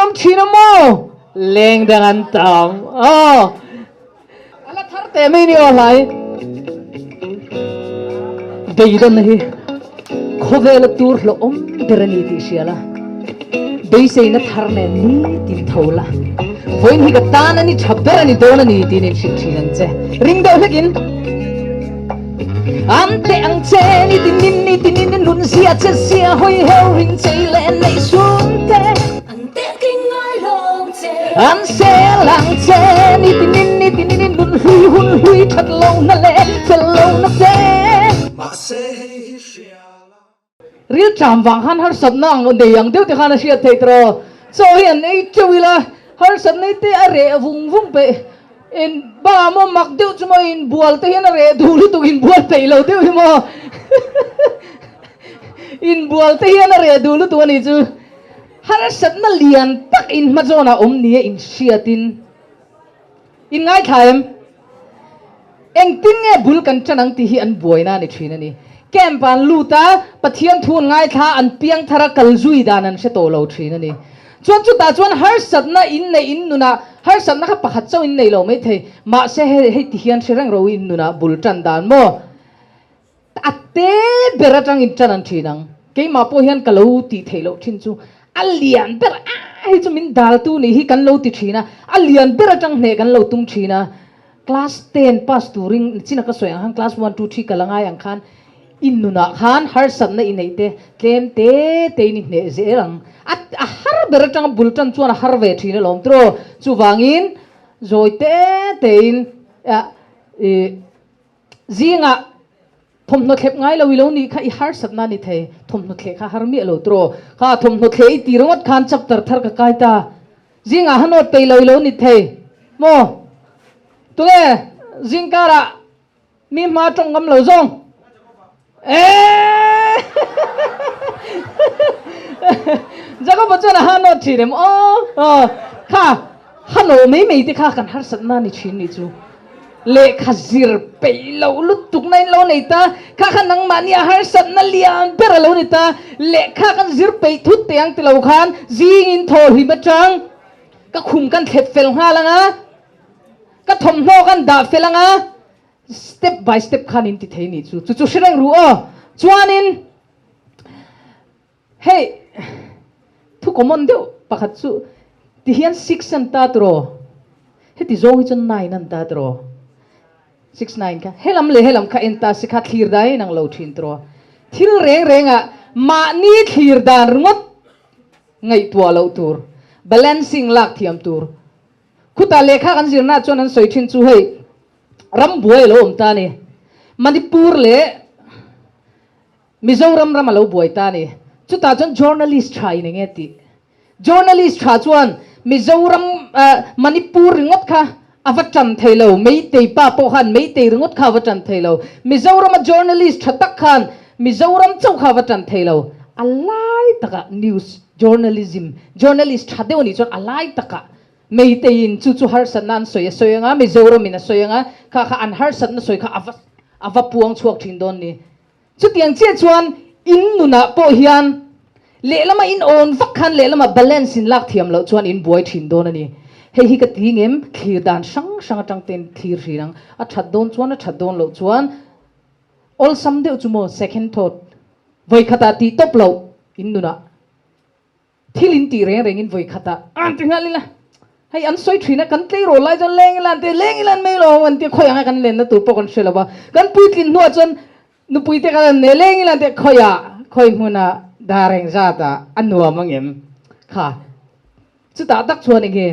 awm thin a maw? Leng dang an tam. Aw. A la thar teh mai ni aw hlai. Beidawn hi khawvela tur hlawhawm ber a ni tih hria la. Beiseina thar nen nitin tho la. Vawiin hi ka tan a ni tha ber a ni dawn a ni tiin inhrilh thin ang che. Ring deuh hlekin. An teh ang che nitin in nitin in nun zia che zia hawi heu rin chei leh neih sum te. An teh tling ngai lawng che. An sel ang che nitin in nitin in nun hlui hun hlui that lo na leh fel lo na te. Mahse hei hi hria la. Rilṭam vang khan harsatna ang nei ang deuh te khan a hriat theih tawh. Chaw hi an ei teuh ila, harsatna te a reh vung vung peih. In ba maw mak deuh chu maw inbual te hian a reh duh lutuk inbual peih lo deuh hi maw. Inbual te hian a reh duh lutuk a nih chu. Harsatna lian tak in hmazawnah awm nia inhriatin in ngaithla em? Engtin nge bul kan ṭan ang tih hi an buaina a ni ṭhin a ni. Camp ah an lut a, Pathian thu an ngaithla a, an piang thar a, kal zui dan an hre tawh lo ṭhin a ni. Chuan chutah chuan harsatna in neih in nunah, harsatna kha pakhat chauh in nei lo maithei, mahse hei hei ti hian hre reng ro in nunah bul ṭan dan maw? A te ber aṭang in ṭan an ṭhin ang. Keimah pawh hian ka lo tih theih loh ṭhin chu a lian ber a, hei chu min daltu nih hi kan lo ti ṭhin a, a lian ber aṭang hneh kan lo tum ṭhin a. Class ten pass turin chin a ka sawi ang khan class one two three ka la ngai ang khan i nunah khan harsatna i neih te tlem te te in i hneh zel ang. A a har ber aṭanga bul ṭan chuan a har ve ṭhin alawm tiraw. Chuvangin zawi te tein i Zingah thawmhnaw thlep ngai lo i lo nih kha i harsatna a ni thei. Thawmhnaw thleh kha har miah lo tiraw. Kha thawmhnaw thleh i ti ringawt khan chapter thar ka kai ta. Zingah ha nawt peih lo i lo ni thei maw? Tunge zing karah mi hma tawng ngam lo zawng? Eeeee! Jacob-a chuan a ha nawt thin em? Aw! Kha ha nawh mai mai te kha kan harsatna a ni thin nih chu. Lehkha zir peih loh lutuk na in lo nei ta, kha kha nangmahni a harsatna lian ber a lo ni ta, lehkha kan zir peih thut teh ang ti lo khan zingin thaw hlim atang ka khum kan thlep fel nghal ang a, ka thawmhnaw kan dah fel ang a, step by step khan in ti thei nih chu, chu chu hre reng ru aw. Chuanin hei thu common deuh pakhat chu tihian 6 an ta tiraw heti zawng hi chuan 9 an ta tiraw 6 9 kha helam leh helam kha en ta si kha thlir dan in ang lo thin tiraw thil reng reng ah mahni thlir dan ringawt ngaihtuah loh tur balancing lak thiam tur khutah lehkha kan zirna chuan an sawi thin chu hei ram buai a lo awm ta a ni Manipur leh Mizoram ram a lo buai ta a ni. Chutah chuan journalist tha in enge tih? Journalist tha chuan Mizoram Manipur ringawt kha a va tan thei lo, Meitei pa pawh khan Meitei ringawt kha a va tan thei lo. Mizorama journalist tha tak khan Mizoram chauh kha a va tan thei lo. A lai takah news journalism, journalist tha deuh a nih chuan a lai takah Meiteiin chu chu harsatna an sawi a sawi anga, Mizoramin a sawi anga, kha kha an harsatna sawi kha a va a va puang chhuak thin dawn ni. Chutiang chiah chuan in nunah pawh hian lehlama in awn vak khan lehlama balance in lak thiam loh chuan in buai thin dawn a ni. Hei hi ka ti ngem, thlir dan hrang hrang atang ten thlir hrin ang. A that dawn chuan a that dawn loh chuan awlsam deuh chu maw second thought vawikhatah tih tawp loh in nunah. Thil in tih reng reng in vawi khat ah an ti nghal ila, hei an sawi thin a, kan tleirawl lai chuan leng ila an ti, leng ila an mai lo an ti a, khawi anga kan lenna tur pawh kan hre lo va, kan puitlin hnuah chuan nupui te khan an nei, leng ila an ti a, khawi ah, khawi hmun ah dar eng zat ah a nuam ang em kha, chutah tak chuan enge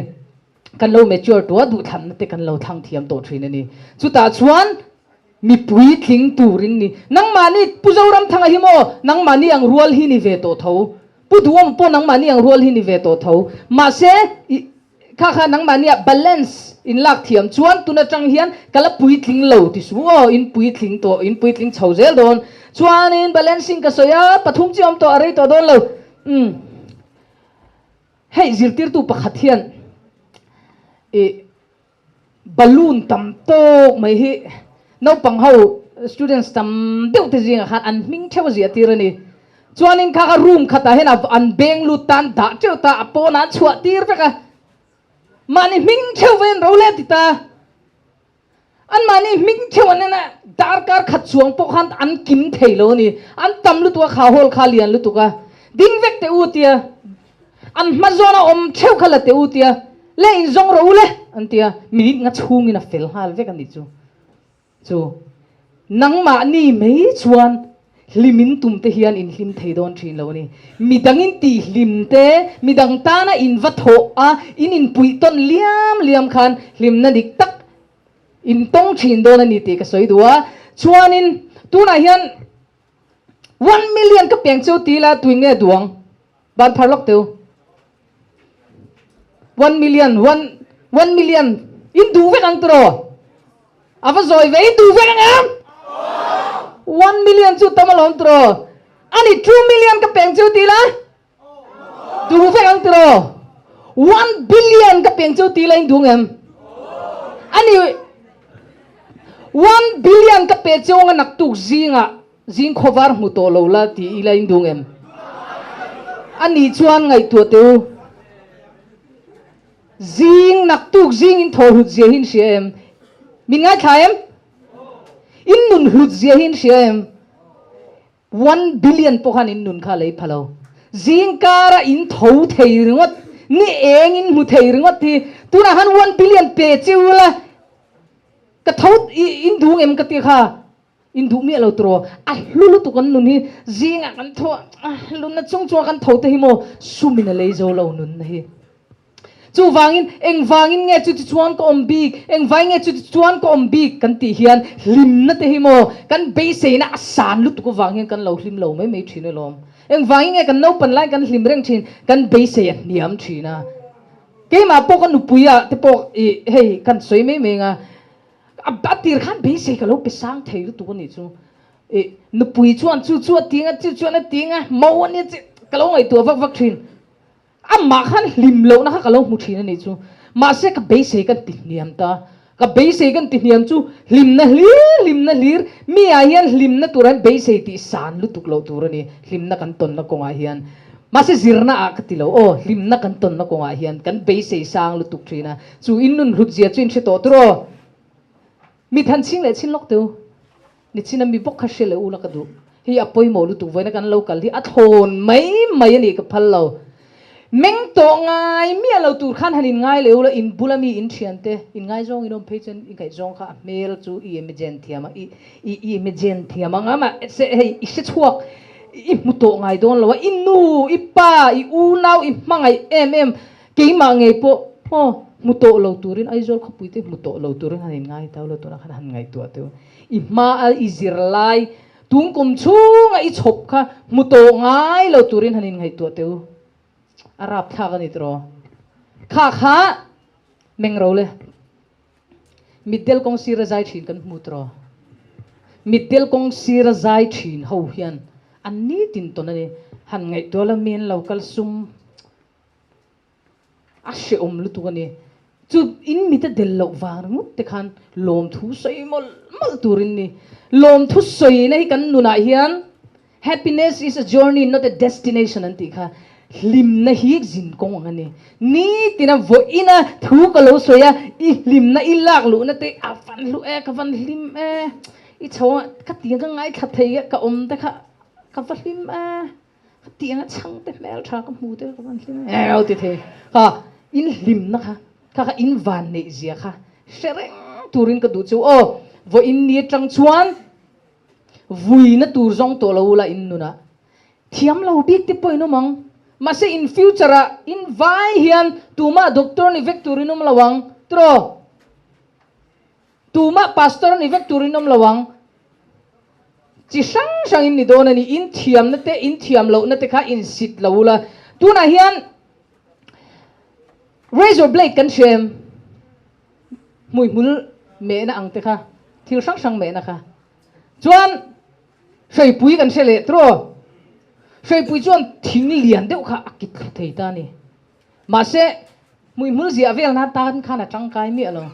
kan lo mature tua duhthlanna te kan lo thlang thiam tawh thin a ni, chutah chuan Mipui tling turin ni. Nangmahni Pu Zoramthanga hi maw nangmahni ang rual hi ni ve tawh tho. Pu Duhawm pawh nangmahni ang rual hi ni ve tawh tho. Mahse i kha kha nangmahni ah balance in lak thiam chuan tun atang hian ka la puitling lo ti su aw in puitling tawh in puitling chho zel dawn. Chuanin balancing ka sawi a pathum chi awm tawh a rei tawh dawn lo. Umm. Hei zirtirtu pakhat hian i Balloon tam tawk mai hi naupang ho students tam deuh te zingah khan an hming theuh a ziah tir a ni. Chuanin kha kha room khatah hian a an beng lut ta an dah teuh ta a pawnah an chhuah tir vek a. Mahni hming theuh ve an ro le ti ta. Anmahni hming theuh an en a, darkar khat chuang pawh khan an kim thei lo a ni. An tam lutuk a, kha hall kha a lian lutuk a. Ding vek teh u tia, an hma zawn a awm theuh kha la teh u tia, le inzawng rawh u le an ti a, minute nga chhungin a fel nghal vek a nih chu. Chu nangmahni mai chuan hlimin tum te hian in hlim thei dawn thin lo a ni. Midang in tih hlim te, midang tana in va thawh a, in inpuih tawn liam liam khan hlimna dik tak in tawng thin dawn a ni tih ka sawi duh a. Chuanin tunah hian one million ka peng cheu ti ila tuin nge duang? Ban phar lawk teu. One million, one, one million in duh vek ang tiraw? A va zawi ve, in duh vek ang em? One million chu tam alawm tiraw? Ani two million ka peng cheu ti la? Duh vek ang tiraw? One billion ka peng cheu ti la in duh ang em? Ani one billion ka pe cheu anga naktuk zingah Zing khawvar hmu tawh lo la ti ila in dung em? A nih chuan ngaihtuah teh u. Zing naktuk zing in thaw hlut zia hi in hria em? Min ngaithla em? In nun hlut zia hi in hria em? One billion pawh khan in nun kha a lei pha lo. Zing kara in tho thei ringawt, ni eng in hmu thei ringawt hi tunah khan one billion pe che u la, ka tho in dung em ka ti kha. In duh miah lo turaw, a hlu lutuk an nun hi, zingah kan tho a, lunna chung chunga kan tho te hi maw sumin a lei zo lo nunna hi. Chuvangin engvangin nge chuti chuan ka awm bik, engvangin nge chuti chuan ka awm bik kan tih hian hlimna te hi maw kan beiseina a san lutuk avang hian kan lo hlim lo mai mai thin alawm. Engvangin nge kan naupan laiin kan hlim reng thin, kan beisei a hniam thin a. Keimah pawh ka nupuiah te pawh ih hei kan sawi mai mai ang a, A tir khan beisei ka lo pe sang thei lutuk a nih chu. I nupui chuan chu chu a ting a, chu chuan a ting a, mo a nia chi ka lo ngaihtuah vak vak thin. Amah khan hlim lohna kha ka lo hmu thin a nih chu. Mahse ka beisei kan ti hniam ta. Ka beisei kan ti hniam chu hlimna hlir hlimna hlir mi ah hian hlimna tur hian beisei tih san lutuk loh tur a ni. Hlimna kan tawnna kawngah hian. Mahse zirna ah ka ti lo aw, hlimna kan tawnna kawngah hian kan beisei sang lutuk thin a. Chu in nun hlut zia chu in hre tawh tur aw. Mi than ching leh chin lawk teu. Ni chin a mi bawk kha hre leh u la ka duh. Hei a pawimawh lutuk vawiin a kan lo kal hi a thlawn mai mai a nih ka phal lo. Meng tawh ngai miah lo tur khan han in ngai leh u la, in bula mi in thian te, in ngaizawng in awm phei chuan i ngaihzawng kha a hmel chu i imagine thiam a, i i imagine thiam ang a mahse hei i hre chhuak i hmu tawh ngai dawn lo a, i nu, i pa, i unau, i hmangaih em em Keimah ngei pawh aw hmu tawh lo turin Aizawl khawpui te hmu tawh lo turin han inngai tau lo tunah khan han ngaihtuah teu. I hma a i zir lai tun kum chhunga i chhawp kha hmu tawh ngai lo turin han inngaihtuah teu. A rapthlak a ni tiraw. Kha kha mengro le. Mitdel kawng sira zai thin kan hmu tiraw. Mitdel kawng sira zai thin ho hian an nitin tawn a ni. Han ngaihtuah la mi an lo kal sum. A hrehawm lutuk a ni. Chu in mite del loh vang ringawt te khan lawmthu sawi mawlh mawlh tur in ni. Lawmthu sawina hi kan nunah hian happiness is a journey not a destination an tih kha hlimna hi zin kawng ang a ni. Nitina vawiina thu ka lo sawi a, i hlimna i lak luhna te a van hlu e, ka van hlim e, i chho a, ka tiang ka ngaithla thei e, ka awm te kha ka va hlim e. Ka tiang a chhang te hmel tha ka hmu te ka van hlim e lo ti thei kha in hlimna kha kha kha in van neih zia kha hre reng turin ka duh chu aw vawiin ni atang chuan vuina tur zawng tawh lo ula in nunah thiam lo bik te pawh in awm ang mahse in future ah in vai hian tumah doctor ni vek tur in awm lo ang tiraw Tumah pastor ni vek turin awm lo ang. Chi hrang hrang in ni dawn a ni. In thiamna te, in thiam lohna te kha in sit lo ula. Tunah hian razor blade kan hria em? Hmuihmul mehna ang te kha, thil hrang hrang mehna kha. Chuan hreipui kan hre leh tiraw? Hreipui chuan thing lian deuh kha a kit thlu thei ta a ni. Mahse, hmuihmul ziah vel nan tan khan a tangkai miah lo.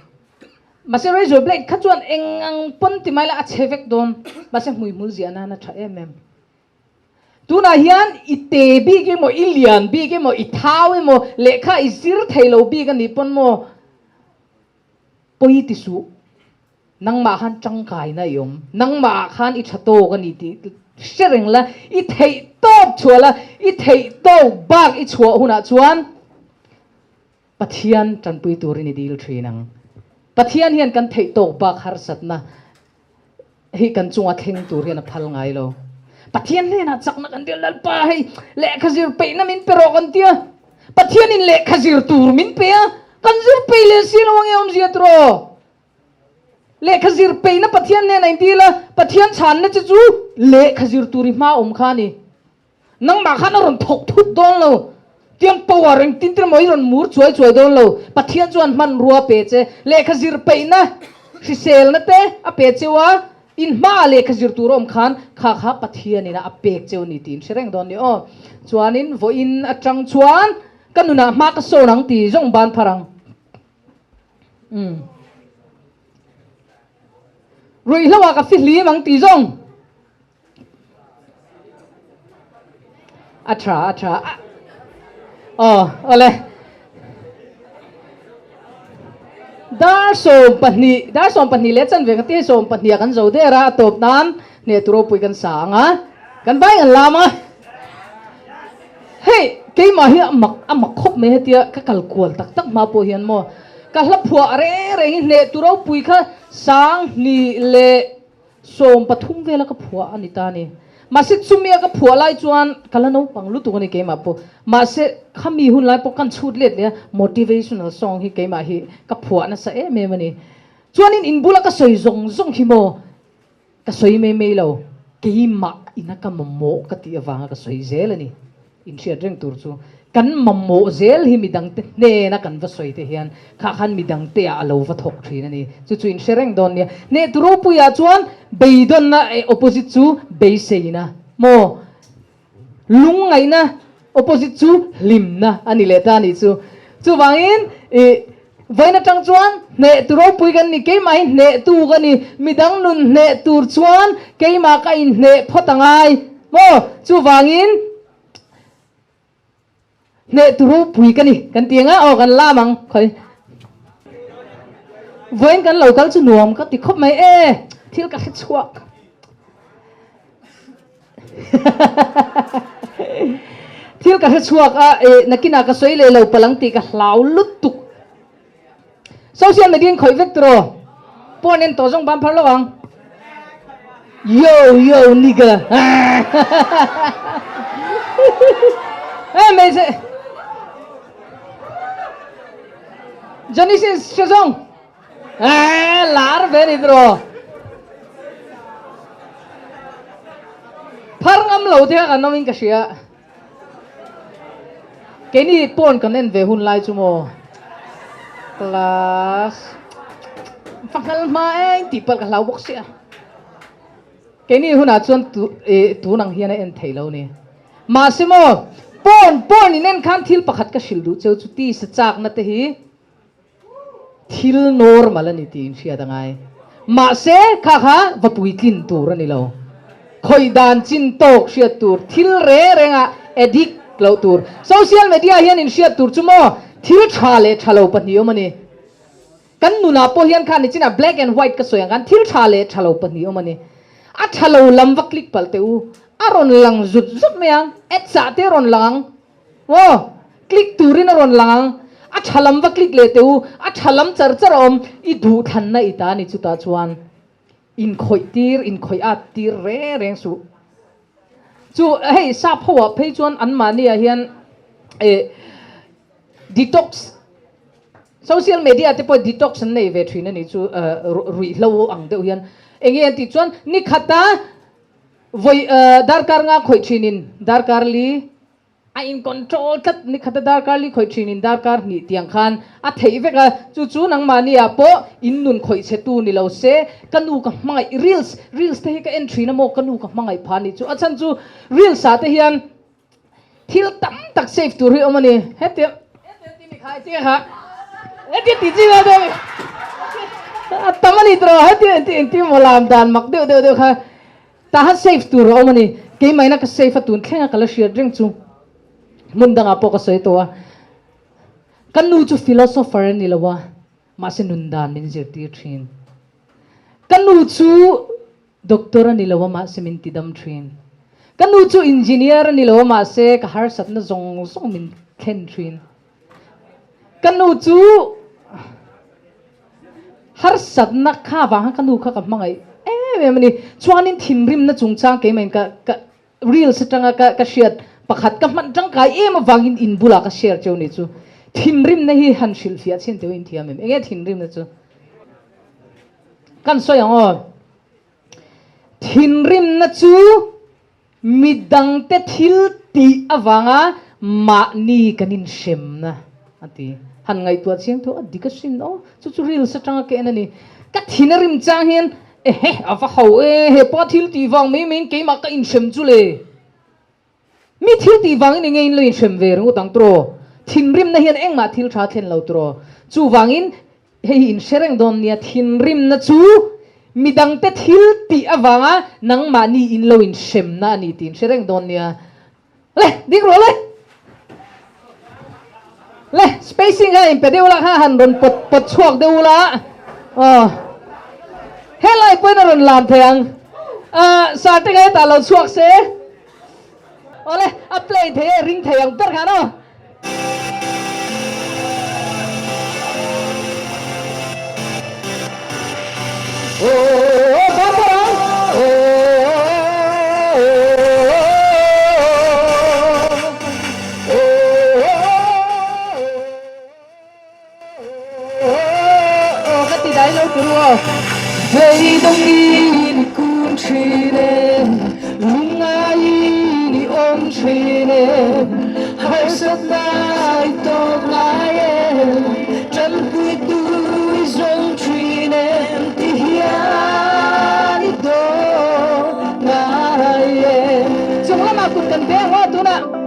Mahse, razor blade kha chuan eng ang pawn ti mai la a chhe vek dawn. Mahse, hmuihmul ziah nan a tha em em. Tunah hian i te bik emaw, i lian bik emaw, i thau emaw, lehkha i zir thei lo bik a nih pawn maw pawi ti suh. Nangmah khan tangkaina i awm, nangmahah khan i tha tawk a ni tih hre reng la, i theih tawp chhuah la, i theih tawk bak i chhuah hunah chuan Pathian tanpui turin i dil thin ang. Pathian hian kan theih tawk bak harsatna hi kan chunga thleng tur hian a phal ngai lo. Pathian hnenah chakna kan dil, Lalpa hei lehkha zir peihna min pe rawh kan ti a, Pathianin lehkha zir tur min pe a, kan zir peih leh si lo ange awmzia tiraw? Lehkha zir peihna Pathian hnenah in dil a, Pathian chhanna che chu lehkha zir tur i hma awm kha a ni. Nangmah khan a rawn thawk thut dawn lo. Tiang power engtin tin emaw i rawn mur chuai chuai dawn lo. Pathian chuan hmanrua pe che, lehkha zir peihna, hriselna te a pe cheu a, in hmaah lehkha zir tur a awm khan kha kha Pathianin a pek cheu a ni tiin hre reng dawn ni aw. Chuanin vawiin atang chuan ka nunah hma ka sawn ang ti zawng ban phar ang. Umm. Ruihhlo ah ka fihlim ang ti zawng. A tha, a tha. Aw, awle. Dar 12, dar 12 leh chanve ka ti hei 12 ah kan zo der a, a tawp nan hneh tur ropui kan sa ang a, kan vai kan lam a. Hei, keimah hi a mak, a mak khawp mai hetia ka kal kual tak tak hma pawh hian maw, ka hla phuah reng reng hi hneh tur ropui kha 2000 leh 13 vela ka phuah a ni ta a ni. Mahse chumia ka phuah lai chuan ka la naupang lutuk a ni keimah pawh. Mahse khami hun lai pawh kan chhut let leh a, motivational song hi keimah hi ka phuah nasa em em a ni. Chuanin in bula ka sawi zawng zawng hi maw ka sawi mai mai lo, keimah ina ka mamawh ka tih avanga ka sawi zel a ni. Inhriat reng tur chu kan mamawh zel hi midangte hnena kan va sawi te hian kha khan midangte ah a lo va thawk thin a ni. Chu chu inhre reng dawn nia. Hnehtu ropuiah chuan beidawnna opposite chu beiseina maw? Lungngaihna opposite chu hlimna a ni leh ta a nih chu. Chuvangin ih vawiin atang chuan hnehtu ropui kan ni, keimah hi hnehtu ka ni, midang nun hneh tur chuan keimah ka inhneh phawt a ngai maw? Chuvangin Hnehtu ropui ka ni kan ti ang a, aw kan lam ang khawi. Vawiin kan lo kal chu nuam ka ti khawp mai e, thil ka hre chhuak. Thil ka hre chhuak a, e nakinah ka sawi leh lo palang tih ka hlau lutuk. Social media in khawih vek tiraw? Pawn en tawh zawng ban phar lo ang. Yo yo nigga. Eh hmeichhe Johnny Sins hre zawng. Eh lar ve ni tiraw? Phar ngam lo te kha kan awm in ka hria. Keini porn kan en ve hun lai chu maw class va nghal hma eng tih palh ka hlau bawk sia. Keini hunah chuan tu eh tun ang hian a en theih lo ni. Mahse maw porn porn in en khan thil pakhat ka hrilh duh cheu chu tisa chakna te hi Thil normal a ni tiin hriat a ngai. Mahse, kha kha va puitlin tur a ni lo. Khawih dan chin tawk hriat tur, thil reng renga addict loh tur. Social media hian inhriat tur chu maw thil tha leh tha lo pahnih awm a ni. Kan nunah pawh hian khan nichinah black and white ka sawi ang khan thil tha leh tha lo pahnih awm a ni. A tha lo lam va click palh teh u. A rawn lang zut zut mai ang, ads ah te a rawn lang ang. Aw, click turin a rawn lang ang. A tha lam va click leh teh u, a tha lam char char a awm, i duhthlanna i ta a ni chutah chuan inkhawih tir, inkhawih at tir reng reng suh. Chu hei sap ho ah phei chuan anmahni ah hian eh detox, social media te pawh detox an nei ve thin a ni chu ruihhlo ang deuh hian enge an tih chuan nikhata Vawi darkar nga khawih thinin darkar li a in control tlat ni khata darkar li khawih thinin darkar hnih tiang khan a theih vek a, chu chu nangmahni ah pawh in nun khawih chhe tu ni lo se ka nu ka hmangaih reels reels te hi ka en thin a maw ka nu ka hmangaih pha ni chu a chhan chu reels ah te hian Thil tam tak save tur hi awm a ni. Hetia hetia ti mi kha hetia kha hetia ti chi lo deuh a tam a ni tawh hetia engti engti maw lam dan mak deuh deuh deuh kha tah khan save tur a awm a ni. Keimahina ka save a tun thleng a ka la hriat reng chu hmun dangah pawh ka sawi tawh a. Ka nu chu philosopher a ni lo a, mahse nun dan min zirtir thin. Ka nu chu doctor a ni lo a, mahse min tidam thin. Ka nu chu engineer a ni lo a, mahse ka harsatna zawng zawng min thlen thin. Ka nu chu harsatna kha vang khan ka nu kha ka hmangaih em em a ni. Chuanin thinrimna chungchang keimah in ka ka Reels atanga ka ka hriat pakhat ka hman tangkai em avangin in bulah ka share cheu ni chu. Thinrimna hi han hrilhfiah chhin teu in thiam em? Enge thinrimna chu? Kan sawi ang aw. Thinrimna chu midangte thil tih avanga mahni kan inhremna a ti. Han ngaihtuah chiang tho a dik a hrin aw. Chu chu reels atanga ka en a ni. Ka thin a rim chang hian Ehe, a va ho e, he pa thil tih vang mai maiin keimah ka inhrem chu le. Mi thil tih vangin enge in lo inhrem ve ringawt ang tiraw? Thinrimna hian engmah thil tha thlen lo tiraw? Chuvangin hei hi inhre reng dawn nia, thinrimna chu midangte thil tih avanga nangmahni in lo inhremna a ni tih inhre reng dawn nia. Le, ding rawh le. Le, spacing kha in pe deuh la kha han rawn pawt pawt chhuak deuh la. Aw. Helai pawhin a rawn lam thei ang. Ah, sarte kha hetah lo chhuak se. Awle, a play thei e, ring thei ang ber khan aw. Chung lamah kut kan pe ang aw tunah.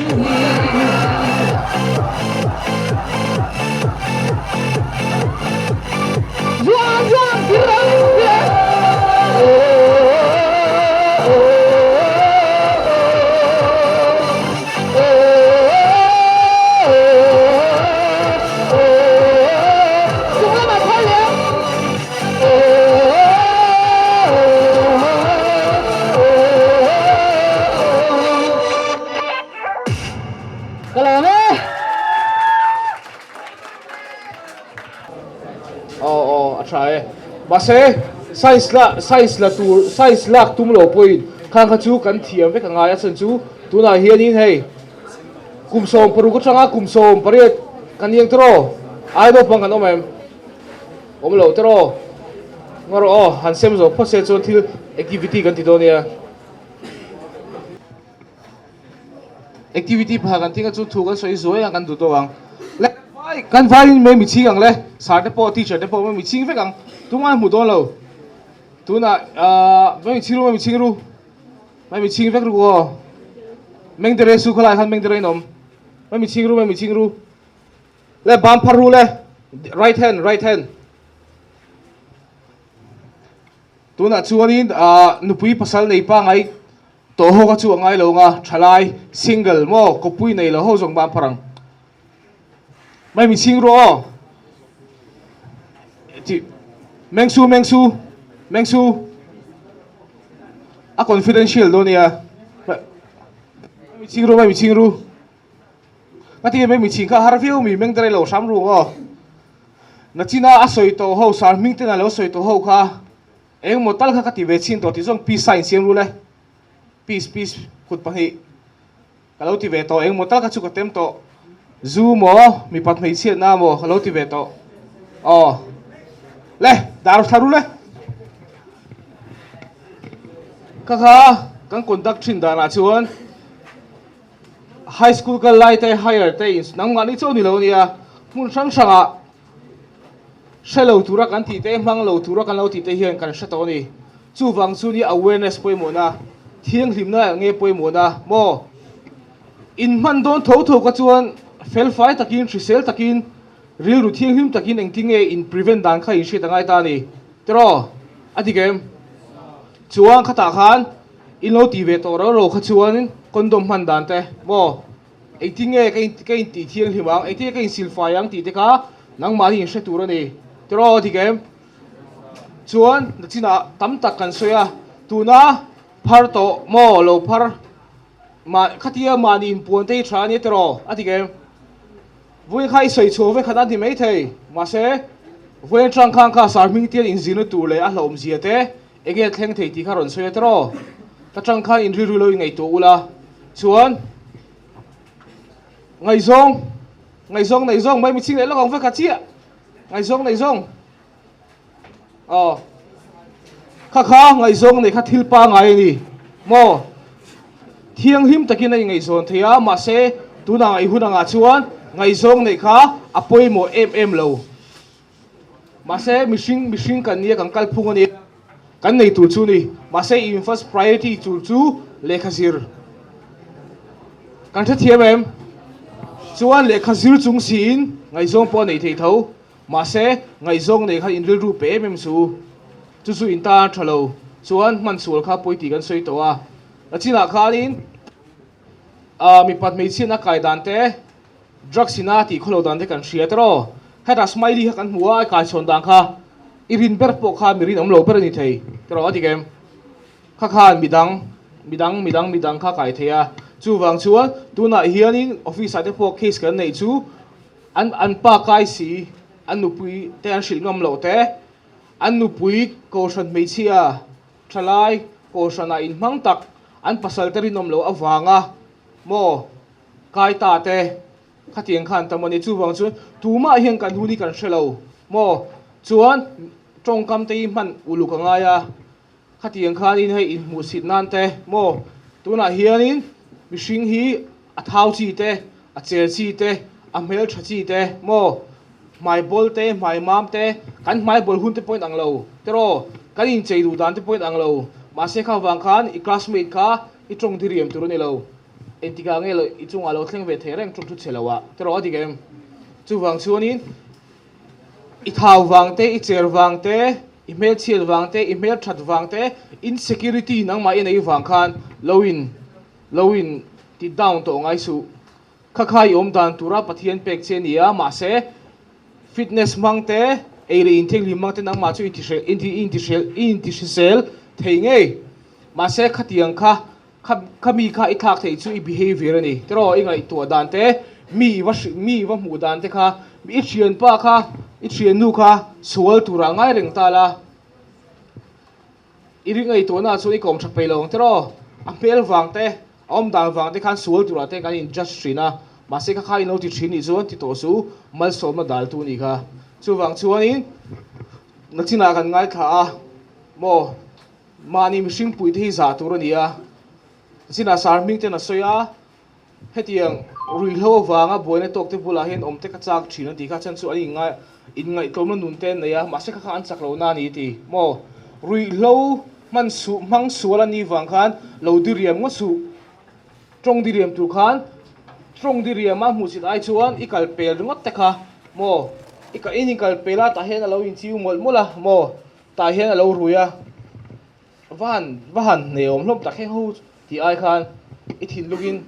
kan ni. Zuang zuang kir ang che. Chung lamah phar leh ang. Ka lawm e. Aw aw a tha e. Mahse science la science la tur science lak tum lo pawhin khang kha chu kan thiam vek a ngai a chhan chu tunah hianin hei kum 16 atanga kum 18 kan iang tawh ai naupang kan awm em? Awm lo tawh ngaw rawh aw han sem zawk phawt se chuan thil activity kan ti dawn nia. Activity pakhat kan thinga chu thu kan sawi zuai ang kan duh tawk ang. Le kan vaiin mai mi chhing ang le sir te pawh teacher te pawh mai mi chhing vek ang tumah an hmu dawn lo. Tunah ahh mai mi chhing ru mai mi chhing ru mai mi chhing vek ru aw. Mengdere su khawlai khan mengdere in awm mai mi chhing ru mai mi chhing ru le ban phar ru le right hand right hand. Tunah chuanin ahh nupui pasal nei pangai Tawh ho kha chu a ngai lo nga, thalai, single, maw, kawppui nei lo ho zawng ban phar ang. Mai mi chhing rawh aw. Ti Mengsu Mengsu Mengsu a confidential dawn nia. Mai mi chhing ru mai mi chhing ru. Ka ti mai mi chhing kha har viau mi meng dare lo hram ru aw. Nachina a sawi tawh ho sar hming ten a lo sawi tawh ho kha. Engmaw tal kha ka ti ve chin tawh tih zawng peace sign siam rul e. Peace peace kut pahnih ka lo ti ve tawh engmaw tal kha chu ka tem tawh. Zu maw mipat hmeichhiatna maw ka lo ti ve tawh. Aw le dar thla rul e. Ka kha kan conduct thin danah chuan high school kal lai te higher te in nangmahni chauh ni lo ania hmun hrang hrangah Hre lo tura kan tih te, hmang lo tura kan lo tih te hian kan hre tawh a ni. Chuvang chu nia awareness pawimawhna, thianghlimna nge pawimawhna maw? Inhman dawn tho tho ka chuan felfai takin, hrisel takin, rilru thianghlim takin engtin nge in prevent dan kha inhriat a ngai ta a ni. Tiraw? A dik em? Chuan khatah khan in lo tih ve tawh rau rau kha chuan condom hman dan te maw? Engtin nge ka in ka intih thianghlim ang, engtin nge ka insilfai ang tih te kha nangmahni in hre tur a ni. Tiraw a dik em? Chuan nachinah tam tak kan sawi a, tuna phar tawh maw lo phar mah khatia mahni inpuan te hi tha a nia tiraw a dik em? Vawiin kha i sawi chhuah vek khat a ni maithei, mahse vawiin atang khan kha sar hming tial inzirna tur leh a hlauhawmzia te Enge thleng thei tih kha rawn sawi a tiraw? Ka tang khan in rilru lo i ngaihtuah ula chuan ngaihzawng ngaihzawng neih zawng mai miching leh lawk ang vek kha chiah ngaihzawng neih zawng aw kha kha ngaihzawng neih kha thil pangai a ni maw thianghlim takin a ingaihzawn thei a mahse tunah ngaih hun angah chuan ngaihzawng neih kha a pawimawh em em lo. Mahse mihring mihring kan nia kan kalphung a nia kan nei tur chu ni. Mahse in first priority tur chu lehkha zir kan hrethiam em? Chuan lehkha zir chung siin ngaihzawng pawh a nei thei tho. Mahse ngaihzawng nei khan in rilru pe em em suh u. Chu chu in tan a tha lo. Chuan hman sual kha pawi tih kan sawi tawh a. A chinah khanin mipat hmeichhiatna kai dan te Drugs ina tih khawlo dan te kan hria tiraw? Hetah Smiley kha kan hmu a, a kaichhawn dan kha i rin ber pawh kha mi rinawm lo ber a ni thei tiraw a dik em? Kha khan midang, midang, midang, midang kha kai thei a, chuvang chuan tunah hianin office ah te pawh case kan neih chu an an pa kai si, an nupui te an hrilh ngam loh te, an nupui kohhran hmeichhia thalai kohhranah inhmang tak an pasal te rinawm loh avanga maw Kai ta te, khatiang khan tam a ni. Chuvang chuan tumah hian kan hun hi kan hre lo maw? Chuan tawngkam te hi hman uluk a ngai a, khatiang khanin hei inhmuhsit nan te maw? Tunah hianin mihring hi a thau chi te, a chel chi te, a hmeltha chi te maw? Hmai bawl te, hmai mam te, kan hmai bawl hun te pawhin ang lo tiraw? Kan inchei duh dan te pawhin ang lo. Mahse kha vang khan i classmate kha i tawng diriam tur a ni lo. Engtikah nge lo i chungah lo thleng ve thei reng ṭawng thu chhe lo ah te rawh a dik em? Chuvang chuanin i thau vang te, i cher vang te, i hmelchhiat vang te, i hmelṭhat vang te, insecurity nangmah i nei vang khan lo in lo in ti down tawh ngai suh. Kha kha i awm dan tura Pathian pek che a ni a, mahse fitness hmang te, ei leh inthianghlim hmang te nangmah chu i intihrisel thei ngei. Mahse khatiang kha Kha mi kha i thlak theih chu i behavior a ni. Tiraw i ngaihtuah dan te, mi i va hrilh, mi i va hmuh dan te kha, i thianpa kha, i thiannu kha sual turah ngai reng ta la, i ri ngaihtuahna ah chuan i kawm tha peih lo ang tiraw? A hmel vang te, a awm dan vang te khan sual turah te kan in judge thin a, mahse kha kha in lo ti thin nih chuan ti tawh su, malsawmna daltu a nih kha. Chuvang chuanin nachinah kan ngaithla a maw? Mahni mihring puite hi zah tur a ni a, zinah sar hming ten a sawi a, hetiang ruihhlo avanga buaina tawkte bulah hian awm te ka chak thin a ti kha, chhan chu an inngai inngaihtlawmna nun te an nei a, mahse kha kha an chak lohna a ni ti maw? Ruihhlo hman suh hmang sual a nih vang khan lo diriam ngawt suh, tawng diriam tur khan tawng diriam a hmuhsit ai chuan i kal pel ringawt te kha maw? I in inkal pel a tah hian a lo inchiu mawlh mawlh a maw? Tah hian a lo rui a, va han va han hne awm hlawm tak heng ho tih ai khan i thinlungin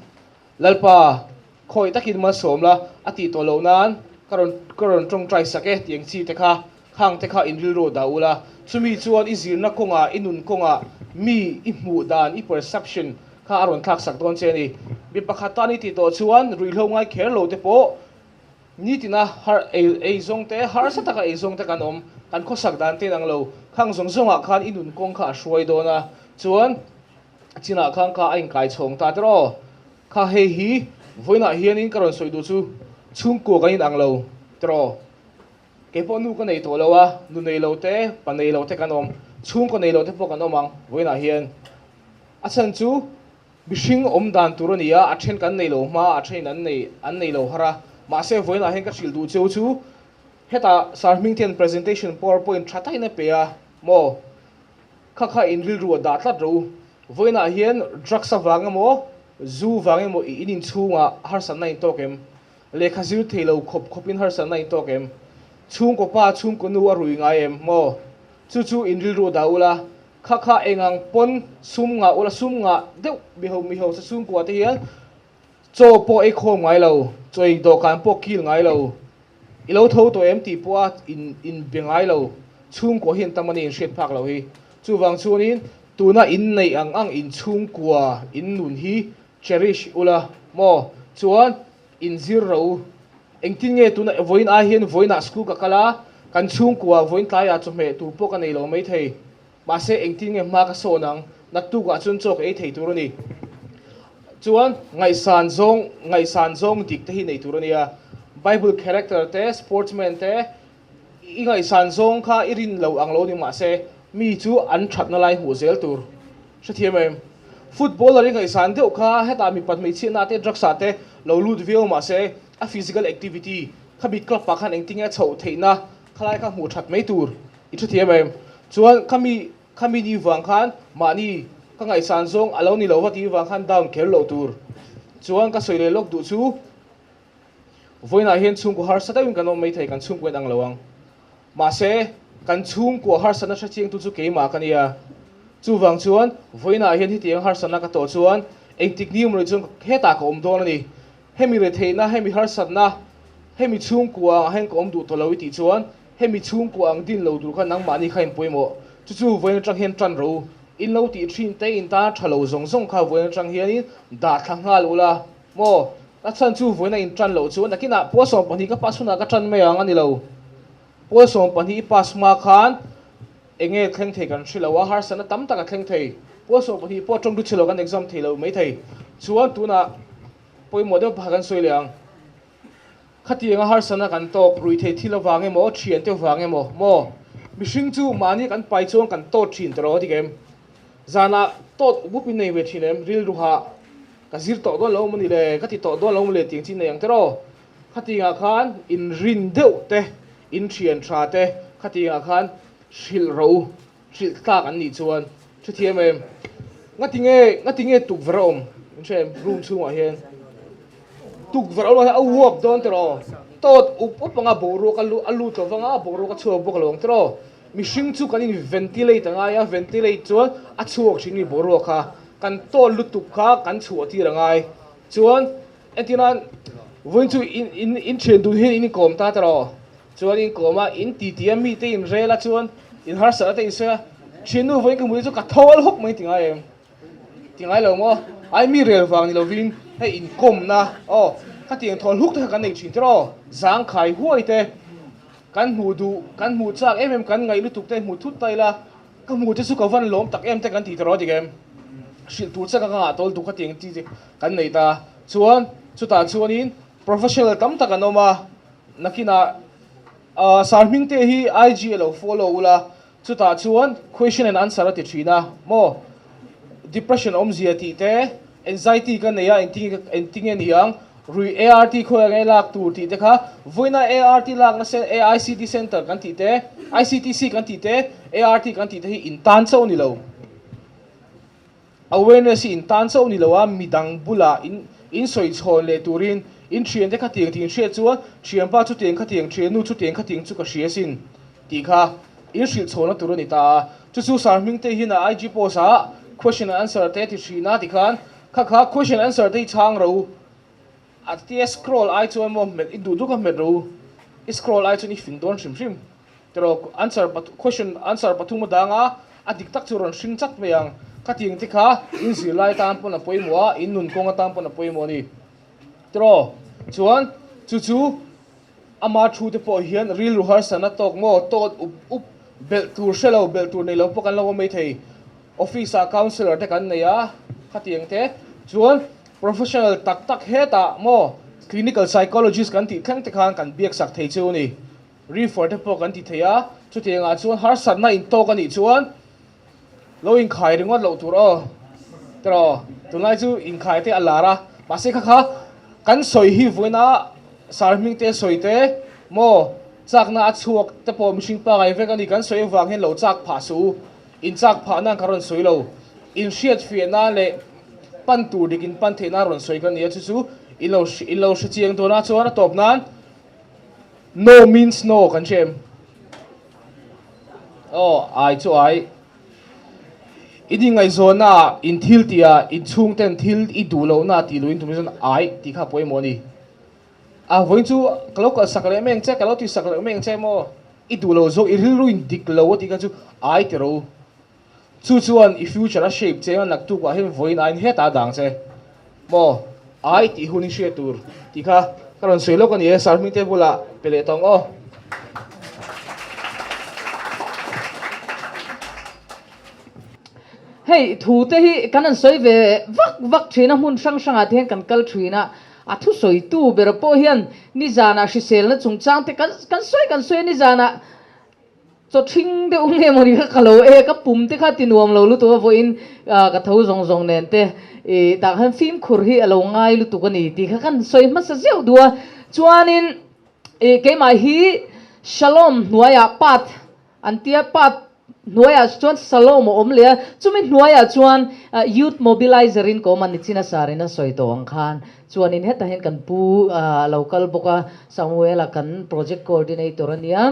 Lalpa khawi takin malsawm la a tih tawh loh nan ka rawn ka rawn tawngtai sak e tih ang chi te kha khang te kha in rilru dah ula chumi chuan i zirna kawngah i nun kawngah mi i hmuh dan i perception kha a rawn thlak sak dawn che a ni. Mi pakhat tan i tih tawh chuan ruihhlo ngai kher lo te pawh Nitina har ei ei zawng te, harsa taka ei zawng te kan awm, kan khawsak dan te inang lo. Khang zawng zawngah khan i nun kawng kha a hruai dawn a, chuan chinah khan kha a inkai chhawng ta tiraw aw. Kha hei hi vawiinah hianin ka rawn sawi duh chu chhungkua kan inang lo tiraw aw. Kei pawh nu ka nei tawh lo a, nu nei lo te, pa nei lo te kan awm, chhungkaw nei lo te pawh kan awm ang vawiinah hian. A chhan chu Mihring awm dan tur a ni a, a then kan nei lo hma, a thenin an nei an nei lo har a. Mahse vawiinah hian ka hrilh duh cheu chu hetah Sir Hmingthian presentation powerpoint tha takin a pe a maw? Kha kha in rilru a dah tlat rawh u. Vawiinah hian drugs avang emaw, zu vang emaw i in inchhungah harsatna in tawk em? Lehkha zir thei lo khawp khawpin harsatna in tawk em? Chhungkaw pa, chhungkaw nu a rui ngai em maw? Chu chu in rilru a dah ula, Kha kha eng ang pawn sum ngah ula sum ngah deuh miho miho sa chhungkua te hian chaw pawh ei khawm ngai lo, chaw ei dawhkan pawh kil ngai lo, i lo tho tawh em tih pawh a in in be ngai lo, chhungkua hi an tam a ni in hriat phak lo hi. Chuvang chuanin tuna in neih ang ang in chhungkua in nun hi cherish ula maw chuan in zir ro u. Engtin nge tuna vawiin ai hian vawiinah school ka kal a, kan chhungkua vawiin tlaiah chawhmeh tur pawh ka nei lo maithei. Mahse engtin nge hma ka sawn ang, naktukah chuan chaw ka ei thei tur a ni. Chuan ngaihsan zawng ngaihsan zawng dik te hi nei tur a nia. Bible character te, sportsman te i ngaihsan zawng kha i rin lo ang lo ni mahse mi chu an thatna lai hmuh zel tur. Hrethiam em? Footballer i ngaihsan deuh kha hetah mipat hmeichhiatna te drugs ah te lo lut viau mahse a physical activity khami club ah khan engtin nge a chhoh theihna khalai kha hmuh that mai tur. I hrethiam em? Chuan khami khami ni vang khan mahni ka ngaihsan zawng a lo ni lo va tih vang khan down kher loh tur. Chuan ka sawi leh lawk duh chu vawiinah hian chhungkaw harsa deuhin kan awm maithei kan chhungkaw in ang lo ang. Mahse kan chhungkaw harsatna hre chiangtu chu keimah ka nia. Chuvang chuan vawiinah hian hetiang harsatna ka tawh chuan engtik ni mawni chuan hetah ka awm dawn a ni. Hemi retheihna, hemi harsatna, hemi chhungkua angah hian ka awm duh tawh lo i tih chuan hemi chhungkua ang din lo tur khan nangmahni kha in pawimawh. Chu chu vawiin atang hian tan rawh u. In lo tih thin te in tana tha lo zawng zawng kha vawiin atang hianin dah thla nghal ula maw? A chhan chu vawiin a in tan loh chuan nakinah pawl 12 ka pass hunah ka tan mai ang a ni lo. Pawl 12 i pass hma khan eng nge thleng thei kan hre lo a, harsatna tam tak a thleng thei. Pawl 12 pawh tawng chhe lo kan exam thei lo mai thei. Chuan tunah pawimawh deuh pakhat kan sawi leh ang. Khatianga harsatna kan tawk rui thei thil avang emaw, thian te vang emaw maw? Mihring chu mahni kan pai chuan kan tawt thin tawh lo a ti kem. Zanah tawt up up in nei ve thin em? Rilruha ka zir tawh dawn lo maw ni le, ka ti tawh dawn lo maw le tih ang chi nei ang tiraw? Khatiangah khan inrin deuh te, in thian tha te khatiangah khan hrilh ro u, hrilh tlak an nih chuan hrethiam em? Ngati nge, ngati nge tukverh a awm? In hre em? Room chhungah hian tukverh a awm a uap dawn tiraw? Tawt up up anga boruak a a lut lo vang a, boruak a chhuak bawk lo ang tiraw? Mihring chu kan in ventilate a ngai a, ventilate chuan a chhuak thin mi boruak kha kan tawt lutuk kha kan chhuah tir a ngai. Chuan entirnan vawiin chu in in in thian dun hian in inkawm ta tiraw? Chuan in kawm a, in titi a mite in rel a chuan in harsat a te in sawi a, thiannu vawiin ka hmu hi chu ka thawl hawk mai ti ngai em? Ti ngai lo maw? Ai mi rel vang ni lovin hei inkawmna aw khatiang thawl hluk te kha kan nei thin tiraw? Zangkhai huai te kan hmuh duh, kan hmuh chak em em kan ngaih lutuk te hmu thut ta ila ka hmu te chu ka van lawm tak em te kan ti tiraw dik em? Hrilh tur che ka ngah tawl duh khatiang chi te kan nei ta. Chuan chutah chuanin professional tam tak an awm a, Nakinah Sir Hmingte hi IG a lo follow ula, chutah chuan question and answer a ti thin a maw? Depression awmzia tih te, anxiety ka nei a engtinge ni ang, rui ART khawi ang e lak tur tih te kha, vawiina ART lakna AICT center kan tih te, ICTC kan tih te, ART kan tih te hi intan chauh a ni lo. Awareness hi in tan chauh ni lo a, midang bulah in in sawi chhawn leh turin in thiante khatiang tih in hriat chuan thianpa chutiang khatiang, thiannu chutiang khatiang chu ka hria sin tih kha in hrilh chhawnna tur a ni ta a. Chu chu Sir Hmingte hian a IG post ah question and answer te a ti thin a tikhan kha kha question and answer te hi chhang ro u. A tia scroll ai chuan maw hmet i duh duh kha hmet ro u. I scroll ai chuan i fing dawn hrim hrim. Tiraw answer question answer pathum a dang a, a dik tak chu rawn hring chat mai ang. Khatiang te kha in zirlai atan pawn a pawimawh a, in nun kawng atan pawn a pawimawh a ni. Tiraw chuan chu chu ama thu te pawh hian rilru harsatna tawk maw tawt up up belh tur hre lo belh tur nei lo pawh kan lo awm mai thei. Office ah counsellor te kan nei a, khatiang te chuan professional tak tak hetah maw clinical psychologist kan tih thleng te khan kan biaksak thei chu a ni. Refer te pawh kan ti thei a, chutiangah chuan harsatna intawk a nih chuan lo inkhai ringawt loh tur aw tiraw tunlai chu inkhai te a lar a, mahse kha kha kan sawi hi vawiina sar hming te sawi te maw chakna a chhuak te pawh mihring pangai vek a ni kan sawi avang hian lo chak phah suh u, inchak phah nan ka rawn sawi lo, inhriat fiah nan leh pan tur dik in pan theih nan rawn sawi ka ni a chu chu in lo in lo hrechiang dawn a chuan a tawp nan. No means no kan hre em? Aw, ai chu ai. I ni ngaihzawnna ah in thil tih ah in chhungten thil i duh lohna ah tih luh in tum chuan ai tih kha a pawimawh a ni. A vawiin chu ka lo kalh sak leh mai ang che, ka lo ti sak leh mai ang che maw? I duh lo zawk, i rilru in dik lo a tih kha chu ai ti ro. Chu chuan i future a shape che a, naktuk ah hian vawiin aiin hetah a dang che maw? Ai tih hun i hriat tur tih kha ka rawn sawi lawk a ni e, Sir Hmingte bulah pe leh tawng aw. Hei thu te hi kan han sawi ve vak vak thin a, hmun hrang hrangah te hian kan kal thin a, a thusawitu ber pawh hian nizanah hriselna chungchang te kan kan sawi kan sawi a, nizanah Chaw ṭhing deuh nge maw ni kha ka lo e, ka pum te kha ti nuam lo lutuk a vawiin ka tho zawng zawng nen te i tah khan fimkhur hi a lo ngai lutuk a ni tih kha kan sawi hmasa zeuh duh a. Chuanin i keimah hi Shalom hnuaiah path an tia, path hnuaiah chuan Shalom a awm leh a, chumi hnuaiah chuan Youth Mobilizer in ka awm a, Nichina Sarin a sawi tawh ang khan chuanin hetah hian kan pu a lo kal bawk a, Samuel-a kan Project Coordinator a nia.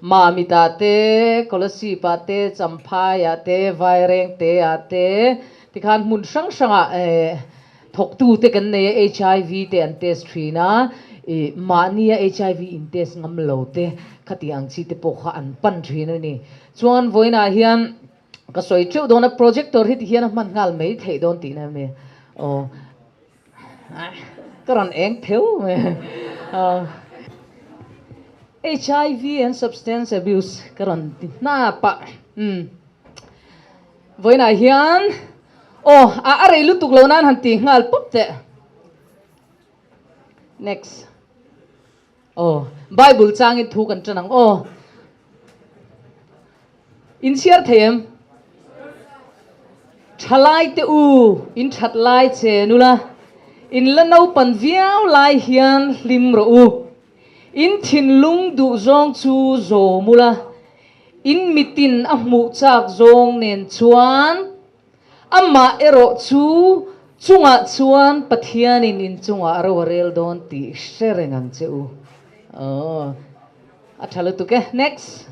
Mamit-ah te, Kolasib-ah te, Champhai-ah te, Vairengte-ah te tikhan hmun hrang hrangah thawktute kan nei a, HIV te an test thin a, mahnia HIV in test ngam lo te khati ang chi te pawh kha an pan thin a ni. Chuan vawiinah hian ka sawi teuh dawn a, projector hi tihian a hman nghal mai theih dawn tihna a ni. Aw. Ka rawn eng theu mai. HIV and substance abuse ka rawn ti hnap a. Umm. Vawiinah hian aw a rei lutuk lo nan han ti nghal pawp teh. Next. Aw, Bible changin thu kan tan ang aw. In chhiar thei em? Thalai te u, in that lai che nula, in la naupan viau lai hian hlim rawh u. In thinlung duh zawng chu zawm ula, in mitin a hmuh chak zawng nen chuan amah erawh chu. Chungah chuan Pathianin in chungah ro a rel dawn tih hre reng ang che u. Aww. A tha lutuk e. Next.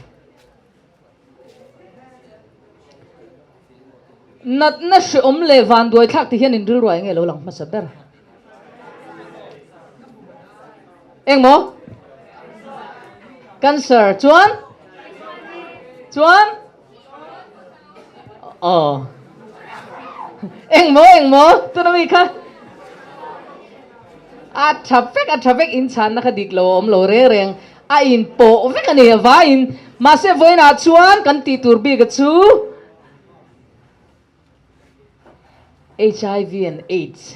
Natna hreawm leh vanduai thlak tih hian in rilruai nge lo lang hmasa ber? Engmaw? Cancer. Chuan? Chuan? Aw. Engmaw engmaw? Tuna mi kha? A tha vek a tha vek in chhanna kha dik lo a awm lo reng reng. A in pawh vek a ni a vaiin. Mahse vawiinah chuan kan tih tur bik a chu HIV and AIDS.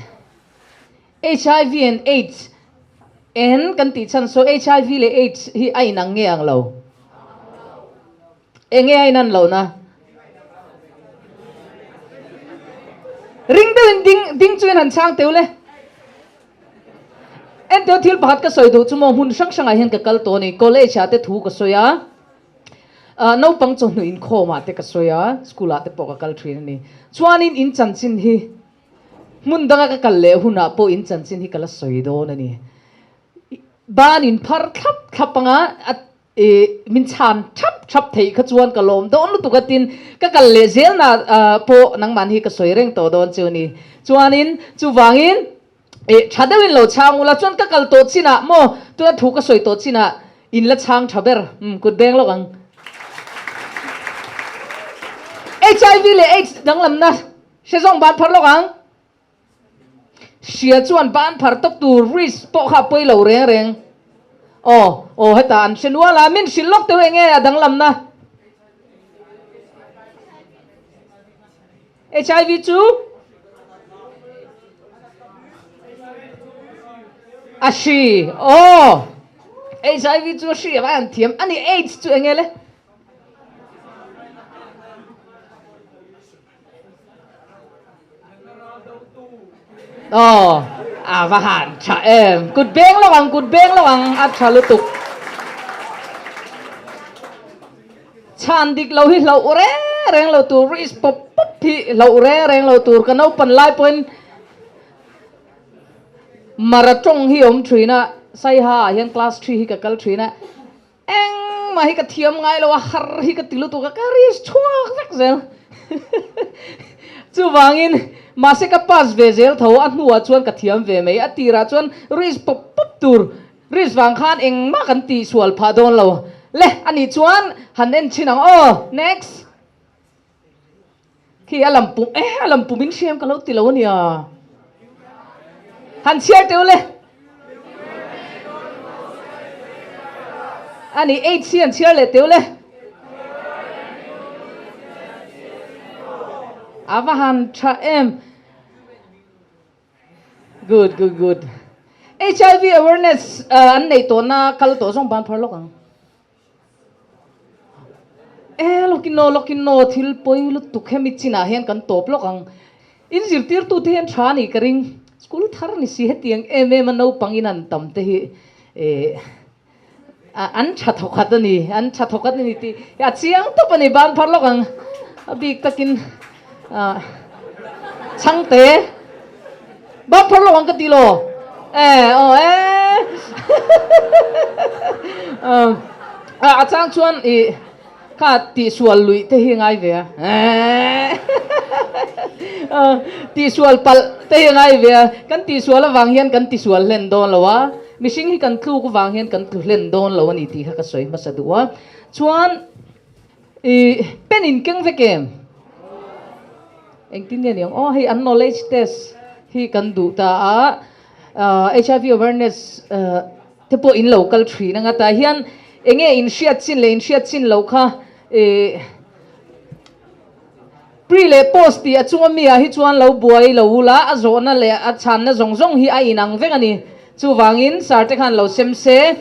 HIV and AIDS en kan tih chhan saw HIV leh AIDS hi a inang nge ang lo? Enge a inan lohna? Ring deuhin ding ding chuin han chhang teu le. Enteu thil pakhat ka sawi duh chu maw hmun hrang hrangah hian ka kal tawh a ni. College ah te thu ka sawi a, ah naupang chawhnu inkhawm ah te ka sawi a, school ah te pawh ka kal thin a ni. Chuanin in chanchin hi hmun danga ka kal leh hunah pawh in chanchin hi ka la sawi dawn a ni. Ban in phar thlap thlap anga a I min chhan thap thap theih kha chuan ka lawm dawn lutuk a tin ka kal leh zelna pawh nangmahni hi ka sawi reng tawh dawn chu a ni. Chuanin chuvangin i tha deuhin lo chhang ula chuan ka kal tawh chinah maw tuna thu ka sawi tawh chinah in la chhang tha ber umm kut beng lawk ang. HIV leh AIDS danglamna hre zawng ban phar lawk ang. Hria chuan ban phar tawp tur risk pawh kha a pawi lo reng reng. Aw, aw hetah an hre nual a, min hrilh lawk teuh eng nge a danglamna? HIV chu a hri, aw HIV chu a hri a vai an thiam a ni, AIDS chu eng nge le? Aw, a va han tha em. Kut beng lo ang, kut beng lo ang, a tha lutuk. Chhan dik lo hi hlauh reng reng lo tur, risk pawp pawp hi hlauh reng reng lo tur. Ka naupan lai pawhin Mara tawng hi awm thin a, Saiha ah hian class three hi ka kal thin a. Engmah hi ka thiam ngai lo a, har hi ka ti lutuk a, ka risk chhuak vek zel. Chuvangin mahse ka pass ve zel tho, a hnuah chuan ka thiam ve mai. A tirah chuan risk pawp pawp tur, risk vang khan engmah kan tihsual phah dawn lo. Le, anih chuan han en chhin ang aw. Next. Khi a lam pum eh a lam pum in hriam ka lo ti lo ania. Han chhiar teu le. Ani H hi han chhiar leh teu le. A va han tha em. Good good good. HIV awareness an neih tawhna kal tawh zawng ban phar lawk ang. E lawkin aw lawkin aw thil pawi lutuk hemi chinah hian kan tawp lawk ang. In zirtirtute hian tha a nih ka ring. School thar ni si hetiang em em a naupang in an tam te hi eh an tha thawkhat a ni an tha thawkhat a ni tih a chiang tawp a ni ban phar lawk ang. A bik takin ah chhangte Bak phar lo ang ka ti lo. Eh, aw eh. A chang chuan i kha tihsual luih te hi ngai ve a. Eh. Tihsual palh te hi ngai ve a. Kan tihsual avang hian kan tisual hlen dawn lo a. Mihring hi kan tluk avang hian kan tlu hlen dawn lo a ni tih kha ka sawi hmasa duh a. Chuan I pen in keng vek em? Engtin nge niang? Aw hei an knowledge test hi kan duh ta a, HIV awareness te pawh in lo kal thin anga tah hian enge in hriat chin leh in hriat chin loh kha i pre leh post tih a chunga mi ah hi chuan lo buai lo ula a zawhna leh a chhanna zawng zawng hi a inang vek a ni. Chuvangin sir te khan lo sem se.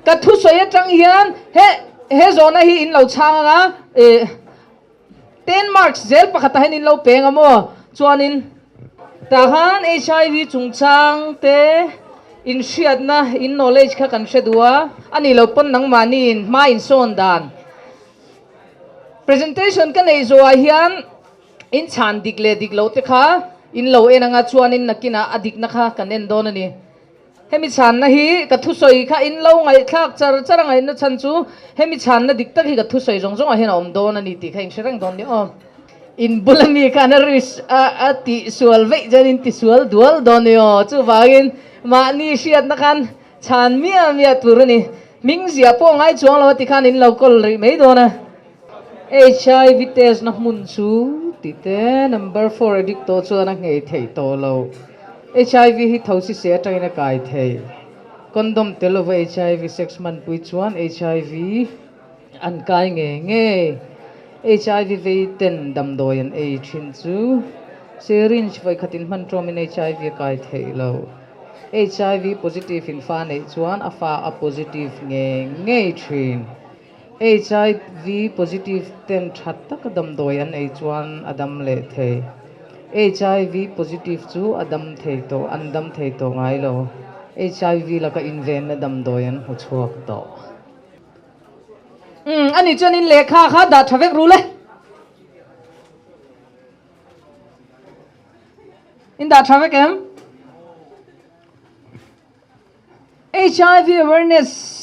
Ka thusawi atang hian he he zawhna hi in lo chhang anga eh ten marks zel pakhatah hian in lo peng a maw? Chuanin tah khan HIV chungchang te in hriatna in knowledge kha kan hre duh a, a nih loh pawn nangmahni in hma in sawn dan presentation ka neih zawhah hian in chhan dik leh dik loh te kha. In lo en anga chuanin nakinah a dikna kha kan en dawn a ni. Hemi chhanna hi ka thusawi kha in lo ngaihthlak char char a ngaihna chhan chu hemi chhanna dik tak hi ka thusawi zawng zawngah hian a awm dawn a ni tih kha in hre reng dawn nia aw. In bula mi khan a risk a a tihsual veih chuan in tisual dual dawn nia aw. Chuvangin mahni hriatna khan chhan miah miah tur a ni. Hming ziah pawh ngai chuang lo a ti khan in lo kawl rih mai dawn a. HIV test na hmun chu tih te number four addict tawh chuan a nghei theih tawh lo. HIV hi tho si se atangin a kai thei. Condom tel lova HIV sex hmanpui chuan HIV an kai ngei ngei. HIV vei ten damdawi an ei thin chu syringe vawikhat in hman tawmin HIV a kai theih lo. HIV positive in fa neih chuan a fa a positive ngei ngei thin. Hiv positive ten tha taka damdawi an ei chuan a dam leh thei. Hiv positive chu a dam thei tawh, an dam thei tawh ngai lo. Hiv laka invenna damdawi an hmu chhuak tawh. Umm, ani chuan in lehkha kha dah tha vek ru le. In dah tha vek em? Hiv awareness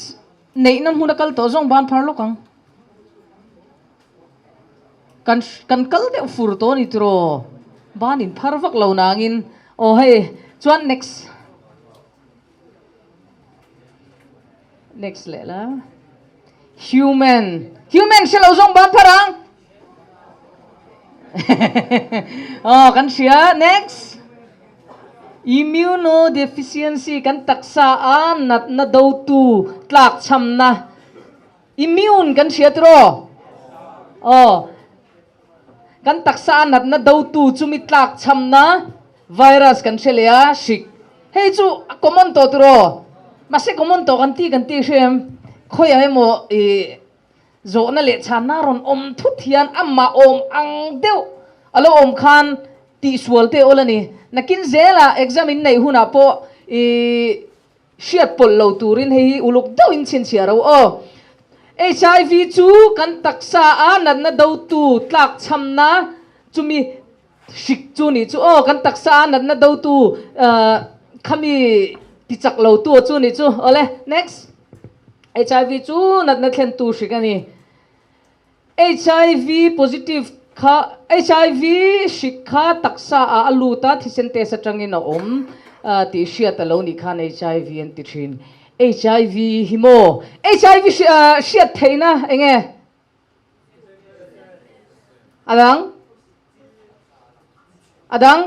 Neihna hmun a kal tawh zawng ban phar lawk ang. Kan kan kal deuh fur tawh a ni tiraw? Ban in phar vak lo nangin aw hei chuan next next leh la human human hre lo zawng ban phar ang. Aw kan hria next. Immunodeficiency kan taksa a natna dotu tlakchhamna immune kan hria tiraw? Aw kan taksa a natna dotu chumi tlakchhamna virus kan hre leh a hrik hei chu a common tawh tiraw? Mahse common tawh kan ti kan ti hrem khawiah emaw ih Zawhna leh chhanna rawn awm thut hian amah awm ang deuh a lo awm khan tihsual te awl a ni. Nakin zela exam in neih hunah pawh i hriat pawlh lo turin hei hi uluk deuhin chhinchhiah ro aw. HIV chu kan taksa a natna dotu tlakchhamna chumi hrik chu nih chu aw kan taksa a natna dotu khami tichak lo tu chu nih chu awle next. HIV chu natna thlentu hrik a ni. HIV positive kha HIV hrik kha taksa ah a lut a, thisen test atangin a awm tih hriat a lo nih khan HIV an ti thin. HIV hi maw? HIV hriat theihna eng nge? A dang? A dang?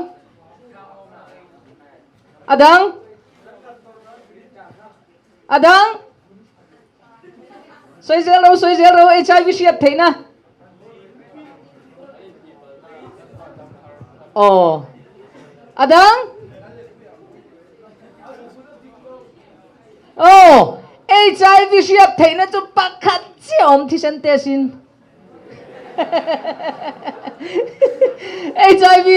A dang? A dang? Sawi zel ro, sawi zel ro, HIV hriat theihna. Aw. A dang? Aw, HIV hriat theihna chu pakhat chiah awm thisen test in. HIV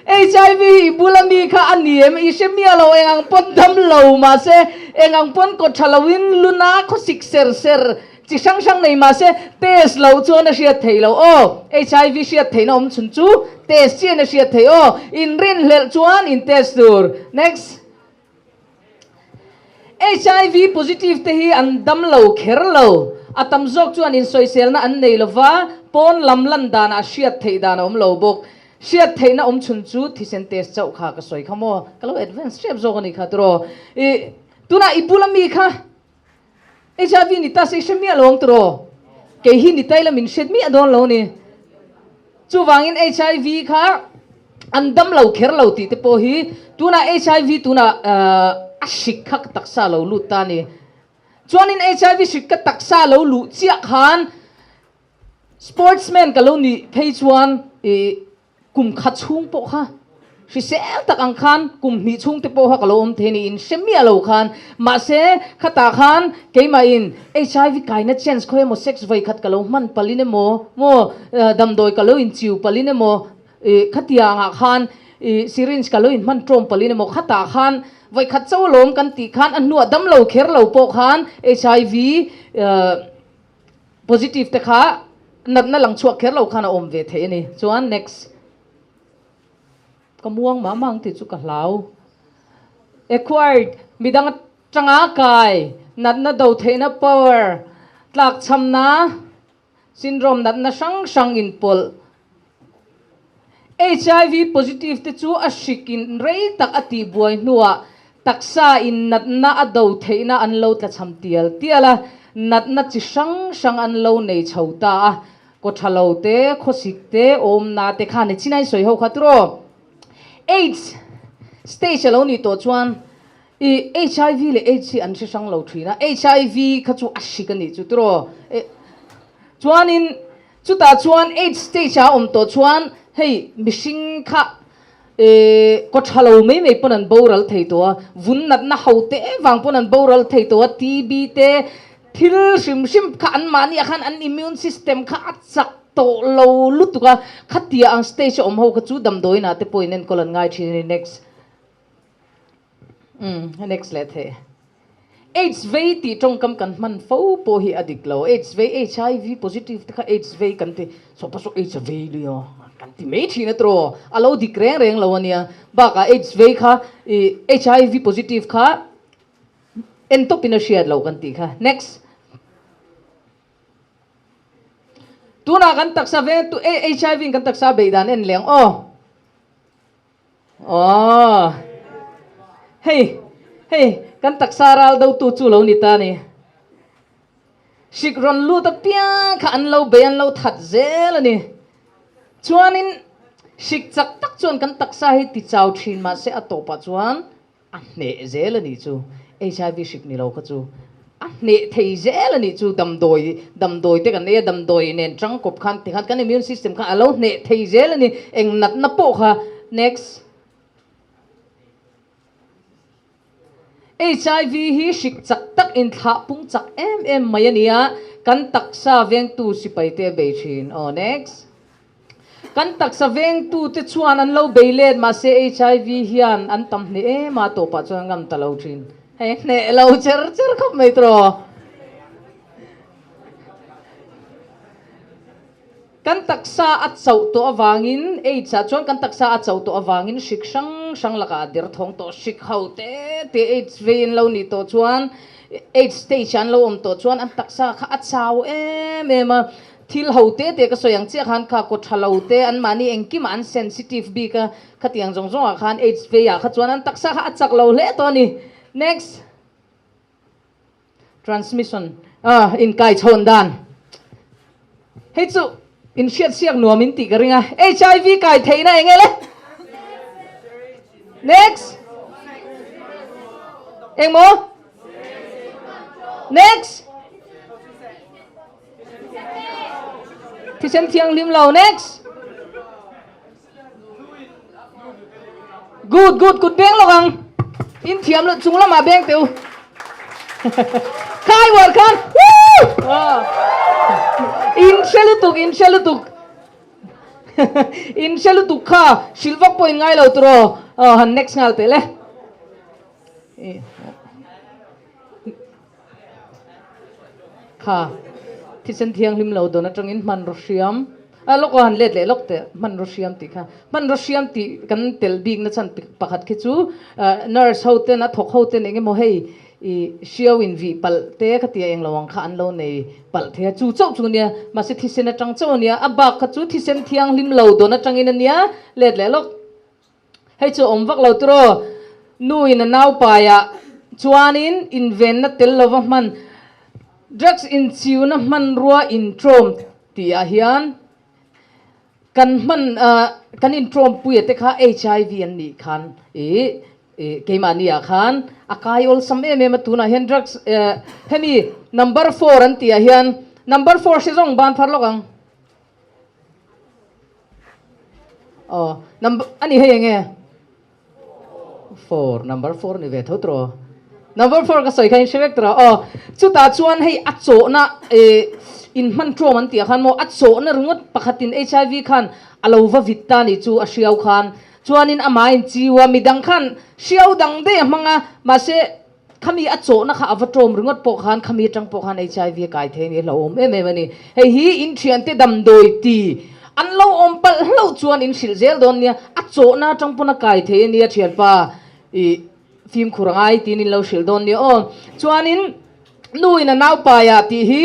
HIV i bula mi kha a ni em? I hre miah lo eng ang pawn dam lo mahse eng ang pawn kawt tha loin luna khawsik ser ser chi hrang hrang nei mahse test loh chuan a hriat theih loh aw. HIV hriat theihna awm chhun chu test chian a hriat theih aw. Inrinhlelh chuan in test tur. Next. HIV positive te hi an dam lo kher lo. A tam zawk chuan insawiselna an nei lo va, pawn lam lan danah hriat theih dan a awm lo bawk. Hriat theihna awm chhun chu thisen test chauh kha ka sawi kha maw? Ka lo advance hrep zawk a ni kha tiraw? I tunah i bula mi kha HIV ni ta se i hre miah lo ang tiraw? Kei hi ni tai la min hriat miah dawn lo ni. Chuvangin HIV kha an dam lo kher lo tih te pawh hi tunah HIV tunah a hrik kha ka taksa lo lut ta a ni. Chuanin HIV hrik ka taksa lo luh chiah khan sportsman ka lo nih phei chuan ih Kum khat chhung pawh kha hrisel tak ang khan kum hnih chhung te pawh kha ka lo awm thei niin hre miah lo khan mahse khatah khan keimahin HIV kaina chance khawi emaw sex vawi khat ka lo hman palhin emaw maw damdawi ka lo inchiu palhin emaw ih khatiangah khan ih syringe ka lo inhman tawm palhin emaw khatah khan vawi khat chauh alawm kan tih khan a hnuah damlo kher lo pawh khan HIV Positive te kha natna lang chhuak kher lo khan a awm ve thei a ni. Chuan next. Ka muang mah mah ang tih chu ka hlau. Acquired, midang atanga kai, natna do theihna power, tlakchhamna, syndrome natna hrang hrang inpawlh. HIV positive te chu a hrik in rei tak a tihbuai hnuah taksa in natna a do theihna an lo tlachham tial tial a, natna chi hrang hrang an lo nei chho ta a, kaw tha lo te, khawsik te, awmna te kha ni chinai sawi ho kha tiraw. AIDS stage a lo nih tawh chuan i HIV leh AIDS hi an hre hrang lo thin a, HIV kha chu a hrik a nih chu tiraw. Chuanin Chutah chuan AIDS stage ah awm tawh chuan hei mihring kha kaw tha lo mai mai pawn an boral thei tawh a, vun natna ho te vang pawn an boral thei tawh a, TB te thil hrim hrim kha an mahni ah khan an immune system kha a chak tawh lo lutuk a, khatia ang stage a awm ho kha chu damdawiin ah te pawhin enkawl an ngai thin a ni. Next. Umm next leh thei. AIDS vei tih tawngkam kan hman fo pawh hi a dik lo. AIDS vei, HIV positive te kha AIDS vei kan ti, sawpa saw AIDS a vei lui a, kan ti mai thin a tiraw? A lo dik reng reng lo a nia. Bakah AIDS vei kha ih HIV positive kha en tawpin a hriat loh kan tih kha. Next. Tunah kan taksa veng tu HIV in kan taksa beih dan en leng aw. Aww. Hei, hei, kan taksa ral dotu chu lo ni ta ni. Hrik rawn lut apiang kha an lo bei, an lo that zel a ni. Chuanin hrik chak tak chuan kan taksa hi ti chau thin mahse a tawpah chuan A hneh zel a nih chu. HIV hrik ni lo kha chu a hneh thei zel a nih chu. Damdawi, damdawi te kan ei a, damdawi nen tangkawp khan tikhan kan immune system khan a lo hneh thei zel a ni. Eng natna pawh kha. Next. HIV hi hrik chak tak inthlah pung chak em em mai a ni a, kan taksa vengtu sipai te a bei thin. Aw next. Kan taksa vengtute chuan an lo bei let, mahse HIV hian an tam hneh em a, tawpah chuan an ngam ta lo thin. Hei hneh lo cher cher khawp mai tawh. Kan taksa a chauh tawh avangin, AIDS ah chuan kan taksa a chauh tawh avangin hrik hrang hrang lakah a der thawng tawh, hrik ho te te AIDS vei an lo nih tawh chuan, AIDS stage ah an lo awm tawh chuan an taksa kha a chau em em a. Thil ho te te ka sawi ang chiah khan kha kaw tha lo te anmahni engkimah an sensitive bik a, khatiang zawng zawngah khan AIDS veiah kha chuan an taksa kha a chak lo hle tawh a ni. Next. Transmission ah inkai chhawn dan. Hei chu inhriat siak nuam in tih ka ring a. HIV kai theihna eng nge le? Next. Engmaw? Next. Thisen thianghlim lo next. Good good kut beng lawk ang. In thiam lo chung lamah beng teh u. Khai uar khan. Woo! In hre lutuk in hre lutuk. In hre lutuk kha hrilh vak pawh in ngai lo tiraw. Han next nghal teh le. Kha thisen thianghlim lo dawn atangin hmanraw hriam a lawk aw han let leh lawk teh hmanraw hriam tih kha hmanraw hriam tih kan tel bik na chhan pakhat khi chu nurse ho ten a thawk ho ten eng emaw hei ih hriau in vih palh te kha tia eng lo ang kha an lo nei palh thei a chu chauh chu nia mahse thisen atang chauh ania a bak kha chu thisen thianghlim lo dawn atangin ania let leh lawk. Hei chu awm vak lo tiraw? Nu in a nau paiah chuanin invenna tel lova hman drugs inchiuna hmanrua intrawm tihah hian kan hman kan intrawmpuia te kha HIV an nih khan ih keimahni ah khan a kai awlsam em em a tunah hian drugs hemi number four an tihah hian number four hre zawng ban phar lawk ang. Aw, number, ani hei enge? Four, number four ni ve tho tawh. Number four ka sawi kha in hre vek tawh. Aw, chutah chuan hei a chawhna eh in hman ṭawm an tih ah khan maw a chawhna ringawt pakhatin HIV khan a lo va vit ta nih chu a hriau khan. Chuanin amah in chiu a, midang khan hriau dang daih a hmang a, mahse Khami a chawhna kha a va ṭawm ringawt pawh khan khami aṭang pawh khan HIV a kai thei a ni, a hlauhawm em em a ni. Hei hi in ṭhiante damdawi ti An lo awm palh hlauh chuan in hrilh zel dawn nia, a chawhna atang pawn a kai thei a nia thianpa i fimkhur a ngai tiin in lo hrilh dawn nia aw. Chuanin nu in a naupai ah tih hi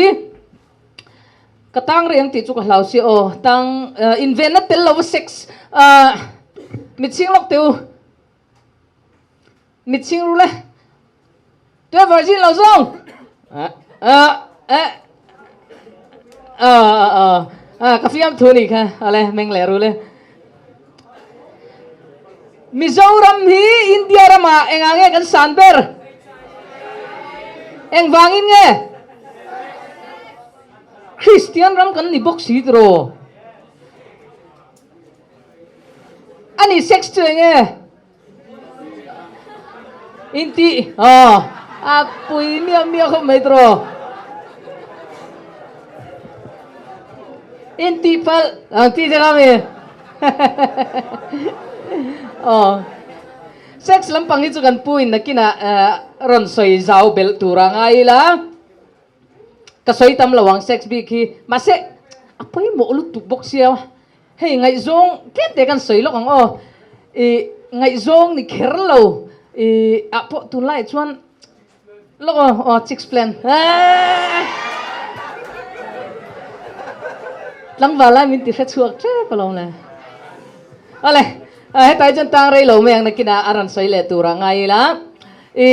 ka tang reng tih chu ka hlau sia aw, tang invenna tel lova sex mitchhing lawk teh u. Mit chhing ru le. Tuai virgin lo zawng. Ka fiam thu ni kha ale meng le ru le. Mizoram hi India rama enga nge kan san ber? Eng vangin nge? Christian ram kan ni bawk si tiraw? Ani sex chu enge? Inti aw a pui miah miah khawp mai tawh. Inti palh ang ti te kha mi. Aw sex lampang hi chu kan pu in nakinah rawn sawi zau belh tur a ngai ila. Ka sawi tam lo ang sex bik hi mahse a pawimawh lutuk bawk sia hei ngaihzawng tlem te kan sawi lawk ang aw ih ngaihzawng ni kher lo ih ah pawh tunlaiah chuan lawk aw aw chicks plan eehh tlangval lai min ti hre chhuak tep alawm le awle hetah hi chuan tang rei lo mai ang nakinah a rawn sawi leh tur a ngai ila. I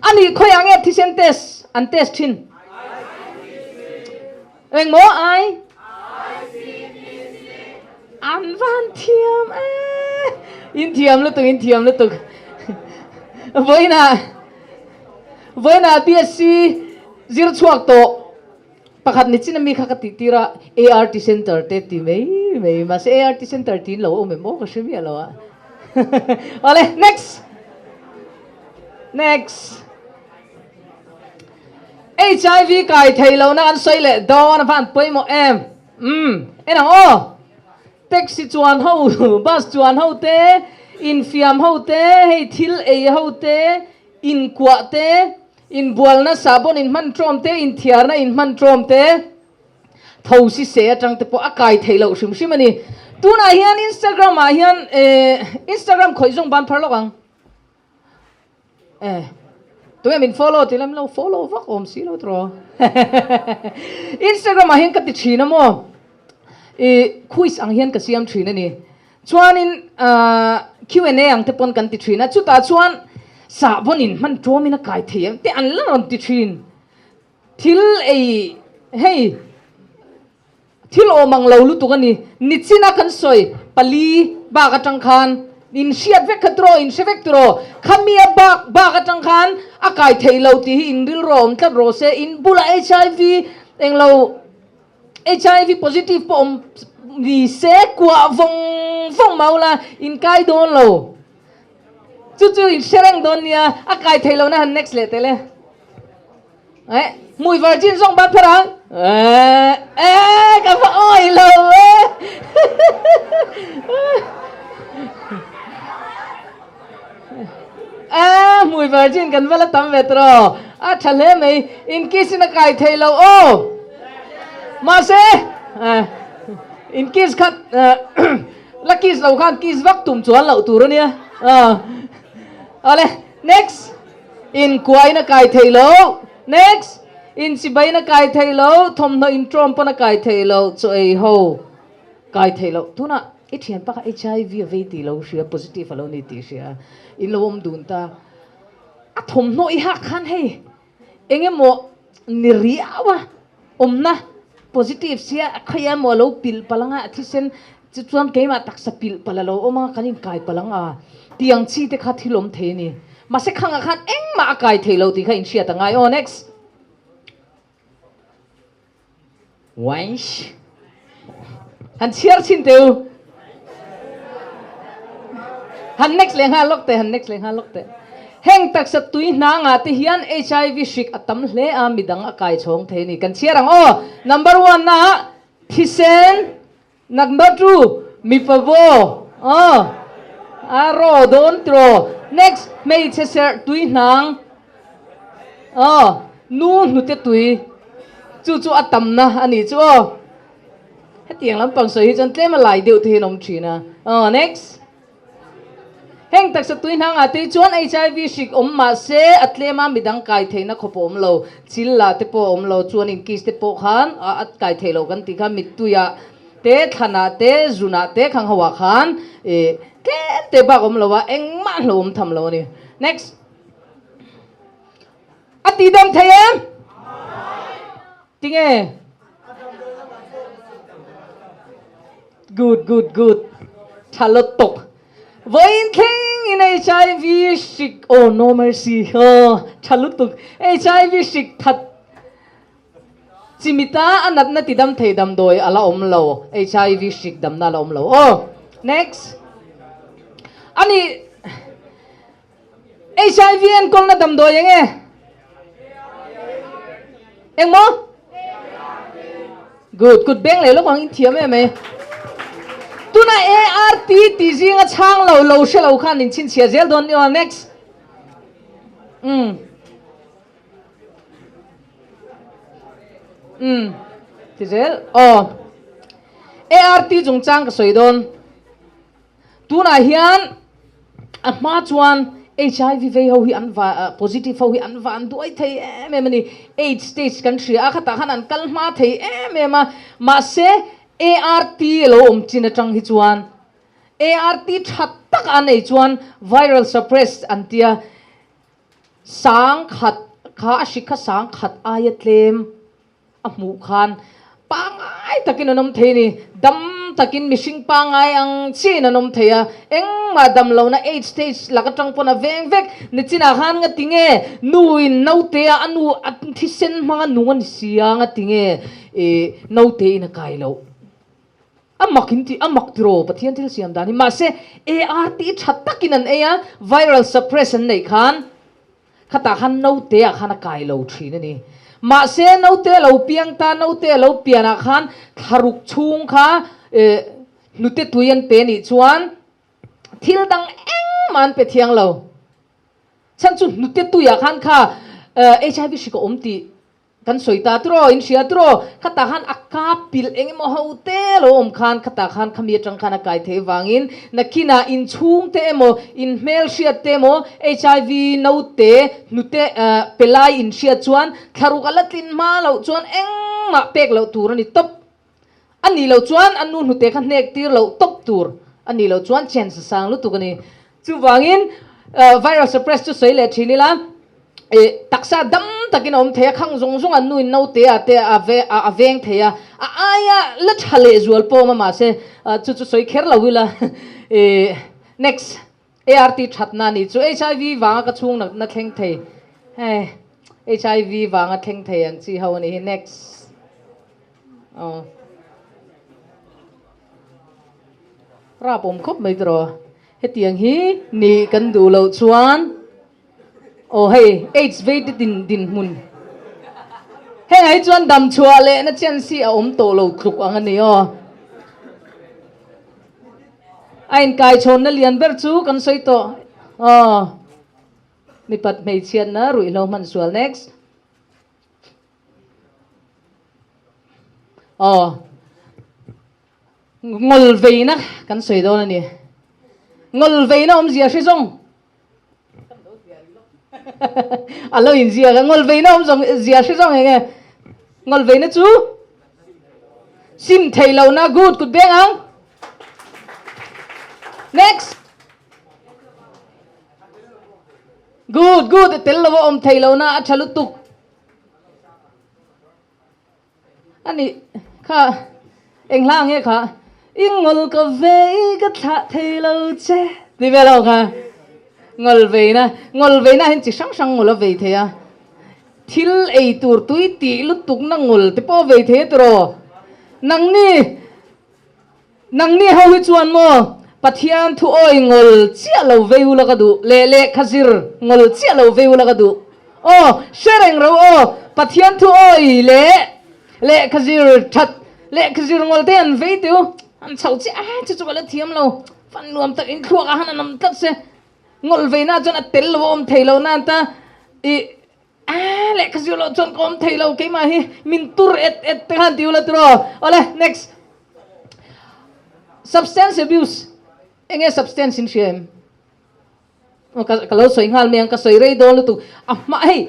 a nih khawiah nge thisen test an test thin? Engmaw ai? An van thiam e! In thiam lutuk, in thiam lutuk. Vawiinah vawiinah BSc zir chhuak tawh pakhat ni chin ami kha ka tih tir a, ART Center te ti mai mai mahse ART Center tiin lo awm em aw ka hre miah lo a. Awle next. Next. HIV kai thei lo na an sawi leh dawn a van pawimawh em. Umm en ang aw. Taxi chuan ho, bus chuan ho te, infiam ho te, hei thil ei ho te, inkuah te, inbualna sahbawn inhman tawm te, inthiarna inhman tawm te. Tho si se atang te pawh a kai theih loh hrim hrim a ni. Tunah hian Instagram ah hian eh Instagram khawih zawng ban phar lawk ang. Eh tunge min follow ti lem lo follow vak awm si lo tawh. Instagram ah hian ka ti thin a maw. I quiz ang hian ka siam thin a ni. Chuanin Q and A ang te pawn kan ti thin a. Chutah chuan sahbawn in hman tawmin a kai thei ang te an la rawn ti thin. Thil ei hei thil awm ang lo lutuk a ni. Nichina kan sawi pali bak atang khan in hriat vek kha tiraw, in hre vek tiraw. Khami a bak bak atang khan a kai theih lo tih hi in rilru a awm tlat rawh se. In bulah HIV englo HIV positive pawh awm ni se kuah vawng vawng mau la in kai dawn lo. Chu chu in hre reng dawn nia, a kai theih lohna han next leh tel e. Eh, hmui virgin zawng ban phar ang. Eh, eh, ka va awi lo e. Eh, hmui virgin kan va la tam ve tawh. A tha hle mai, in kiss in a kai thei lo aw. Mahse, eh, in kiss khat la kiss lo khan kiss vak tum chuan loh tur a nia. Awle, next. Inkuain a kai theih loh. Next. Inchibain a kai theih loh. Thawmhnaw intawm pawn a kai theih loh. Chaw ei ho kai theih loh. Tunah i thian pakhat HIV a vei tih lo hria, positive a lo ni tih hria. In lo awm dun ta. A thawmhnaw i hak khan hei eng emaw ni riau a awmna positive sia a khawi emaw a lo pilh palh anga a thisen chu chuan keimah taksa pilh palh a lo awm a kan inkai palh ang a tiang chi te kha thil awm thei a ni mahse khangah khan engmah a kai thei lo tih kha inhriat a ngai aw next. Waish. Han chhiar chhin teh u. Han next leh nghal lawk teh, han next leh nghal lawk teh. Heng taksa tui hnangah te hian HIV hrik a tam hle a, midang a kai chhawng thei a ni. Kan chhiar ang aw. Number one ah thisen. Number 2, mipa vaw aw a raw dawn tiraw. Next, hmeichhe serh tui hnang aw nu hnute tui chu chu a tamna a nih chu aw. Hetiang lampang sawi hi chuan tlem a lai deuh te hian awm thin a. Aw next. Heng taksa tui hnangah te hi chuan HIV hrik awm mah se a tlem a midang kai theihna khawp a awm lo. Chil lah te pawh a awm lo. Chuan in kiss te pawh khan a kai theih loh kan tih kha mittuiah te thlanah te zunah te khang ho ah khan ih tlem te bak awm lo a engmah hlo awm tham lo a ni. Next. A tih dam thei em? Tinge? Good, good, good. Tha lutuk. Vawiin thleng in HIV hrik, oh no mercy, oh tha lutuk. HIV hrik that chimita a natna tidam thei damdawi a la awm lo. HIV hrik damna a la awm lo. Oh, next. Ani HIV enkawlna damdawi eng e? Eng maw? Good, kut beng leh lawk ang in thiam em mai. Tuna ART tih zinga chhang lo lo hre lo khan in chhinchhiah zel dawn ni aw. Next. Um. Um. Ti zel. Aw. ART chungchang ka sawi dawn. Tunah hian a hma chuan HIV vei ho hi an va positive ho hi an van duai thei em em a ni. AIDS stage kan hria a, khatah khan an kal hma thei em em a. Mahse ART a lo awm chin atang hi chuan ART tha tak a nei chuan viral suppressed an tia sangkhat kha a hri kha sangkhat aia tlem. A hmuh khan pangngai takin an awm thei a ni. Dam takin mihring pangngai ang chiahin an awm thei a, engmah dam lohna AIDS stage lak atang pawn a veng vek. Nichinah khan nga tinge nuin naute a a nu a thisen hmanga nung a ni si a, nga tinge ih naute in a kai loh. A mak in ti, a mak tiraw Pathian thil siam dan hi. Mahse ART tha takin an ei a, viral suppress an neih khan Khatah khan naute ah khan a kai lo thin a ni. Mahse naute a lo piang ta, naute a lo pian ah khan thlaruk chhung kha hnute tui an pe nih chuan thil dang engmah an pe thiang lo. Chhan chu hnute tui ah khan kha HIV hrik a awm tih Kan sawi ta tiraw, in hria tiraw, khatah khan a ka pilh eng emaw ho te lo awm khan khatah khan khami atang khan a kai theih vangin nakinah in chhungte emaw, in hmelhriat te emaw HIV naute hnute pe lai in hriat chuan thlaruk a la tlin hma loh chuan engmah pek loh tur a ni tawp. A nih loh chuan a nu hnute kha hnek tir loh tawp tur a nih loh chuan chance a sang lutuk a ni. Chuvangin viral suppress chu sawi leh thin ila, taksa dam takin a awm thei a, khang zawng zawng an nuin naute ah te a veng thei a, a aia la tha leh zual pawh awm a mahse chu chu sawi kher lo ila. Next. ART thatna a nih chu HIV vanga ka chhung natna thleng thei hei HIV vanga thleng thei ang chi ho a nih hi next aw rap awm khawp mai tiraw hetiang hi nih kan duh loh chuan aw hei AIDS vei te din dinhmun hengah hi chuan dam chhuah lehna chance hi a awm tawh lo tluk ang a ni aw. A inkaichhawnna lian ber chu kan sawi tawh aw. Mipat hmeichhiatna ruihhlo hman sual next. Aw. Ngawlveina kan sawi dawn a ni. Ngawlveina awmzia hri zawng. A lo inziak a, ngawlveina awm zawng zia hre zawng eng e? Ngawlveina chu sim theih lohna good kut beng ang. Next. Good good tel lova awm theih lohna a tha lutuk. A nih kha, eng hla nge kha? I ngawl ka vei ka thlah thei lo che ti vel ho kha. Ngawl veina, ngawl veina hian chi hrang hrang ngawl a vei thei a. Thil ei tur tui tih lutukna ngawl te pawh a vei thei a tiraw? Nangni. Nangni ho hi chuan maw Pathian thu awi ngawl chiah lo vei ula ka duh leh lehkha zir ngawl chiah lo vei ula ka duh aw hre reng ro aw Pathian thu awi leh lehkha zir that lehkha zir ngawl te an vei teu an chhoh chiah a chu chu ka la thiam lo fan nuam tak in thluak ah han an awm tlat se ngawl vei na chuan a tel lo a awm thei lo nan ta i a lehkha zir loh chuan ka awm thei lo keimah hi min tur et et te khan ti ula tiraw awle next. Substance abuse, enge substance in hria em? Ka lo sawi nghal mai ang, ka sawi rei dawn lutuk. A hma hei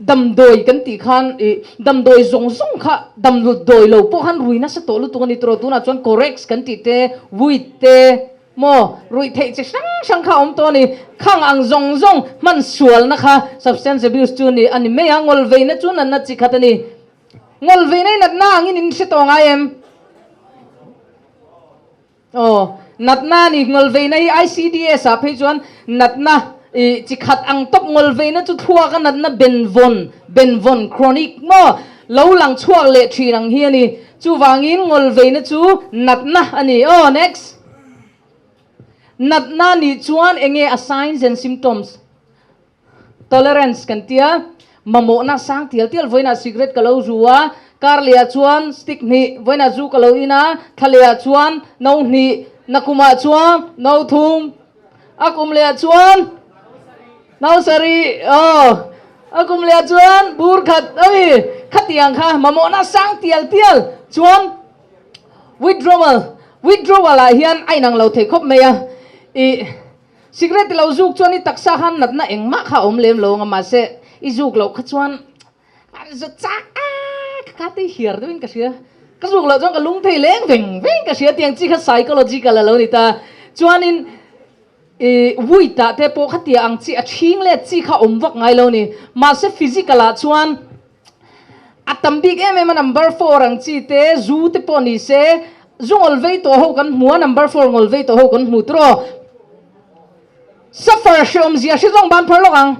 damdawi kan tih khan ih damdawi zawng zawng kha damdawi lo pawh khan rui nasa tawh lutuk a ni tawh tunah chuan corex kan tih te weed te maw ruih theih chi hrang hrang kha a awm tawh a ni. Khang ang zawng zawng hman sualna kha substance abuse chu ni a ni mai a, ngawlveina chu natna chi khat a ni. Ngawlveina i natna angin in hre tawh ngai em? Aw, natna a ni. Ngawlveina hi ICDS ah phei chuan natna i chi khat ang tawp. Ngawlveina chu thluaka natna benvawn, benvawn, chronic, maw lo lang chhuak leh thin ang hi a ni. Chuvangin ngawlveina chu natna a ni. Aw, next. Natna nih chuan enge a signs and symptoms? Tolerance kan tia, mamawhna sang tial tial vawiinah cigarette ka lo zu a, kar lehah chuan stick hnih, vawiinah zu ka lo in a, thla lehah chuan no hnih, nakumah chuan no thum, a kum lehah chuan no sarih, aw, a kum lehah chuan bur khat a ni. Khatiang kha mamawhna sang tial tial chuan withdrawal, withdrawal ah hian a inang lo thei khawp mai a, ih. Cigarette lo zuk chuan i taksa khan natna engmah kha a awm lem lo ang a, mahse i zuk loh kha chuan a za chak a, ka ka te hiar deuhin ka hria, ka zuk loh chuan ka lung thei leng veng veng ka hria tiang chi kha psychological a lo ni ta. Chuanin i weed ah te pawh khatia ang chi a ṭhing let chi kha awm vak ngai lo ni, mahse physical ah chuan a tam bik em em a number four ang chi te, zu te pawh ni se, zu ngawl vei tawh ho kan hmu a, number four ngawl vei tawh ho kan hmu tiraw. Suffer hreawm zia hre zawng ban phar lawk ang.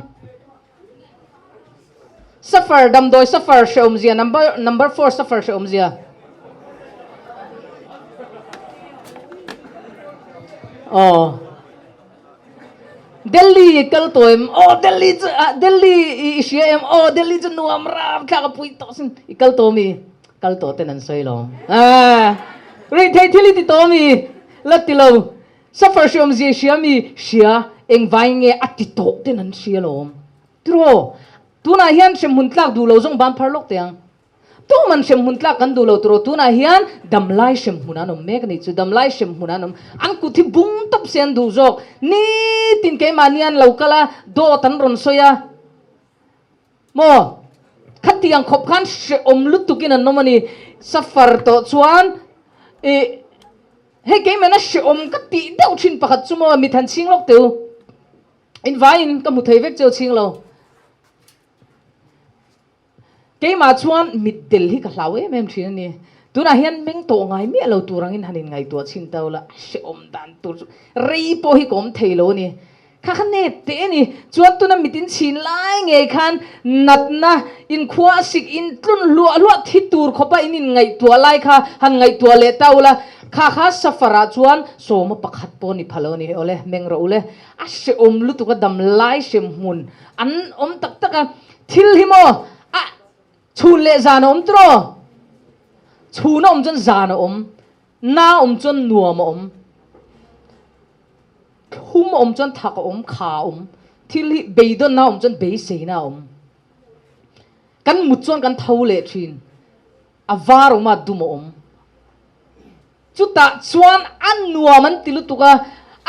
Suffer damdawi suffer hreawm zia number number four suffer hreawm zia. Aw. Delhi i kal tawh em? Aw Delhi chu ah Delhi i i hria em? Aw Delhi chu nuam ram thlak a pui tawh sin. I kal tawh mi? Kal tawh ten an sawi lo. Ah rih thei thil i ti tawh mi? La ti lo. Suffer hriawm zia i hria mi? Hria. Engvai nge a ti tawh ten an hria lo awm. Tiraw? Tunah hian hremhmun tlak duh lo zawng ban phar lawk teh ang. Tuman hremhmun tlak kan duh lo turaw tunah hian damlai hremhmun an awm mek a nih chu, damlai hremhmun an awm. An kut hi bung tawp se an duh zawk. Nitin keimahni an lo kal a, dawt an rawn sawi a. Maw? Khatiang khawp khan hrehawm lutukin an awm a ni. Safar tawh chuan ih hei keimahna hrehawm ka tih deuh thin pakhat chu maw mithan chhing lawk teu. Invaiin ka hmu thei vek cheu chhing lo. Keimah chuan mitdel hi ka hlau em em thin a ni. Tunah hian meng tawh ngai miah lo tur angin han inngaihtuah chhin ta ula, a hrehawm dan tur chu rei pawh hi ka awm thei lo a ni. Kha kha nep teh a ni. Chuan tuna mit in chhin lai ngei khan natna inkhua a sik in tlun hluah hluah thi tur khawpa in inngaihtuah lai kha han ngaihtuah leh ta ula, kha kha safar-ah chuan sawma pakhat pawh ni pha lo a ni. Awle, meng rawh ule. A hrehawm lutuk a dam lai hrem hmun an awm tak tak a. Thil hi maw a chhun leh zan a awm tiraw? Chhun a awm chuan zan a awm, na a awm chuan nuam a awm, thlum a awm chuan thak a awm, kha a awm. Thil hi beidawnna a awm chuan beiseina a awm. Kan mut chuan kan tho leh thin, a var awm a, dum a awm. Chutah chuan a nuam an ti lutuk a,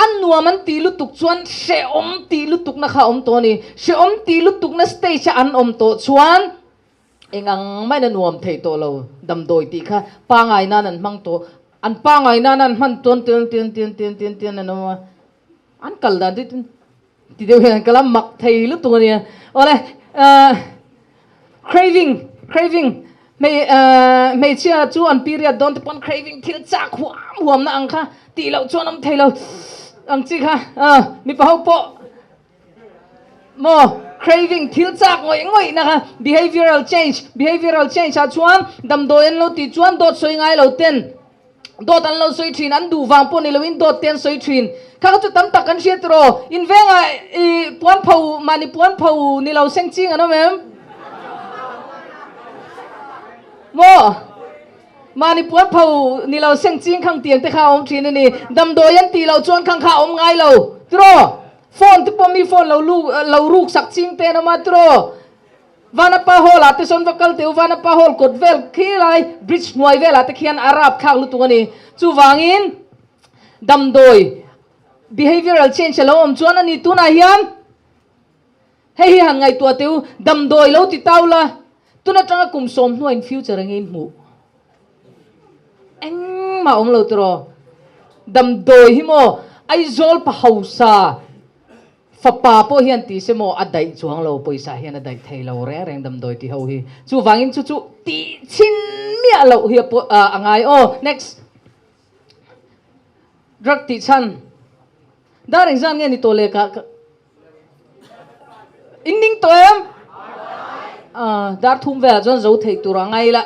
a nuam an tih lutuk chuan hrehawm tih lutukna kha a awm tawh a ni. Hrehawm tih lutukna stage a an awm tawh chuan eng ang maiin a nuam thei tawh lo. Damdawi tih kha pangai nan an hmang tawh, an pangai nan an hman tawn tian tian tian tian tian tian an awm a, an kal dan te Ti deuh hian ka la mak thei lutuk a nia. Awle, craving, craving, hmei, hmeichhia chu an period dawn te pawn craving thil chak huam huam na ang kha tih loh chuan awm thei lo ang chi kha, mipa ho pawh maw craving thil chak ngawih ngawih na kha behavioral change, behavioral change ah chuan damdawi an lo tih chuan dawt sawi ngai lo ten Dawt an lo sawi thin, an duh vang pawh ni loin dawt te an sawi thin. Kha kha chu tam tak kan hriat tiraw? In vengah i puan pho, mahni puan pho ni lo seng ching an awm em? Maw? Mahni puan pho ni lo seng ching khang tiang te kha a awm thin a ni. Damdawi an tih loh chuan khang kha a awm ngai lo tiraw? Phone te pawh mi phone lo lu, lo ruk sak ching te an awm a tiraw? Vanapa Hall ah te sawn va kal teh u, Vanapa Hall kawt vel khi lai bridge hnuai velah te khian a rapthlak lutuk a ni. Chuvangin damdawi behavioural change a lo awm chuan a ni tunah hian hei hi han ngaihtuah teh u, damdawi lo ti tau la, tun atanga kum sawm hnuah in future enge in hmuh? Engmah awm lo tiraw? Damdawi hi maw Aizawl pa hausa Fapa pawh hian ti se maw a daih chuang lo, pawisa hian a daih thei lo reng reng damdawi ti ho hi. Chuvangin chu chu tih chhin miah loh hi a a ngai aw. Next. Drug tih chhan. Dar engzan nge ni tawh le ka in ning tawh em? Ah, dar thum velah chuan zo theih tur a ngai la.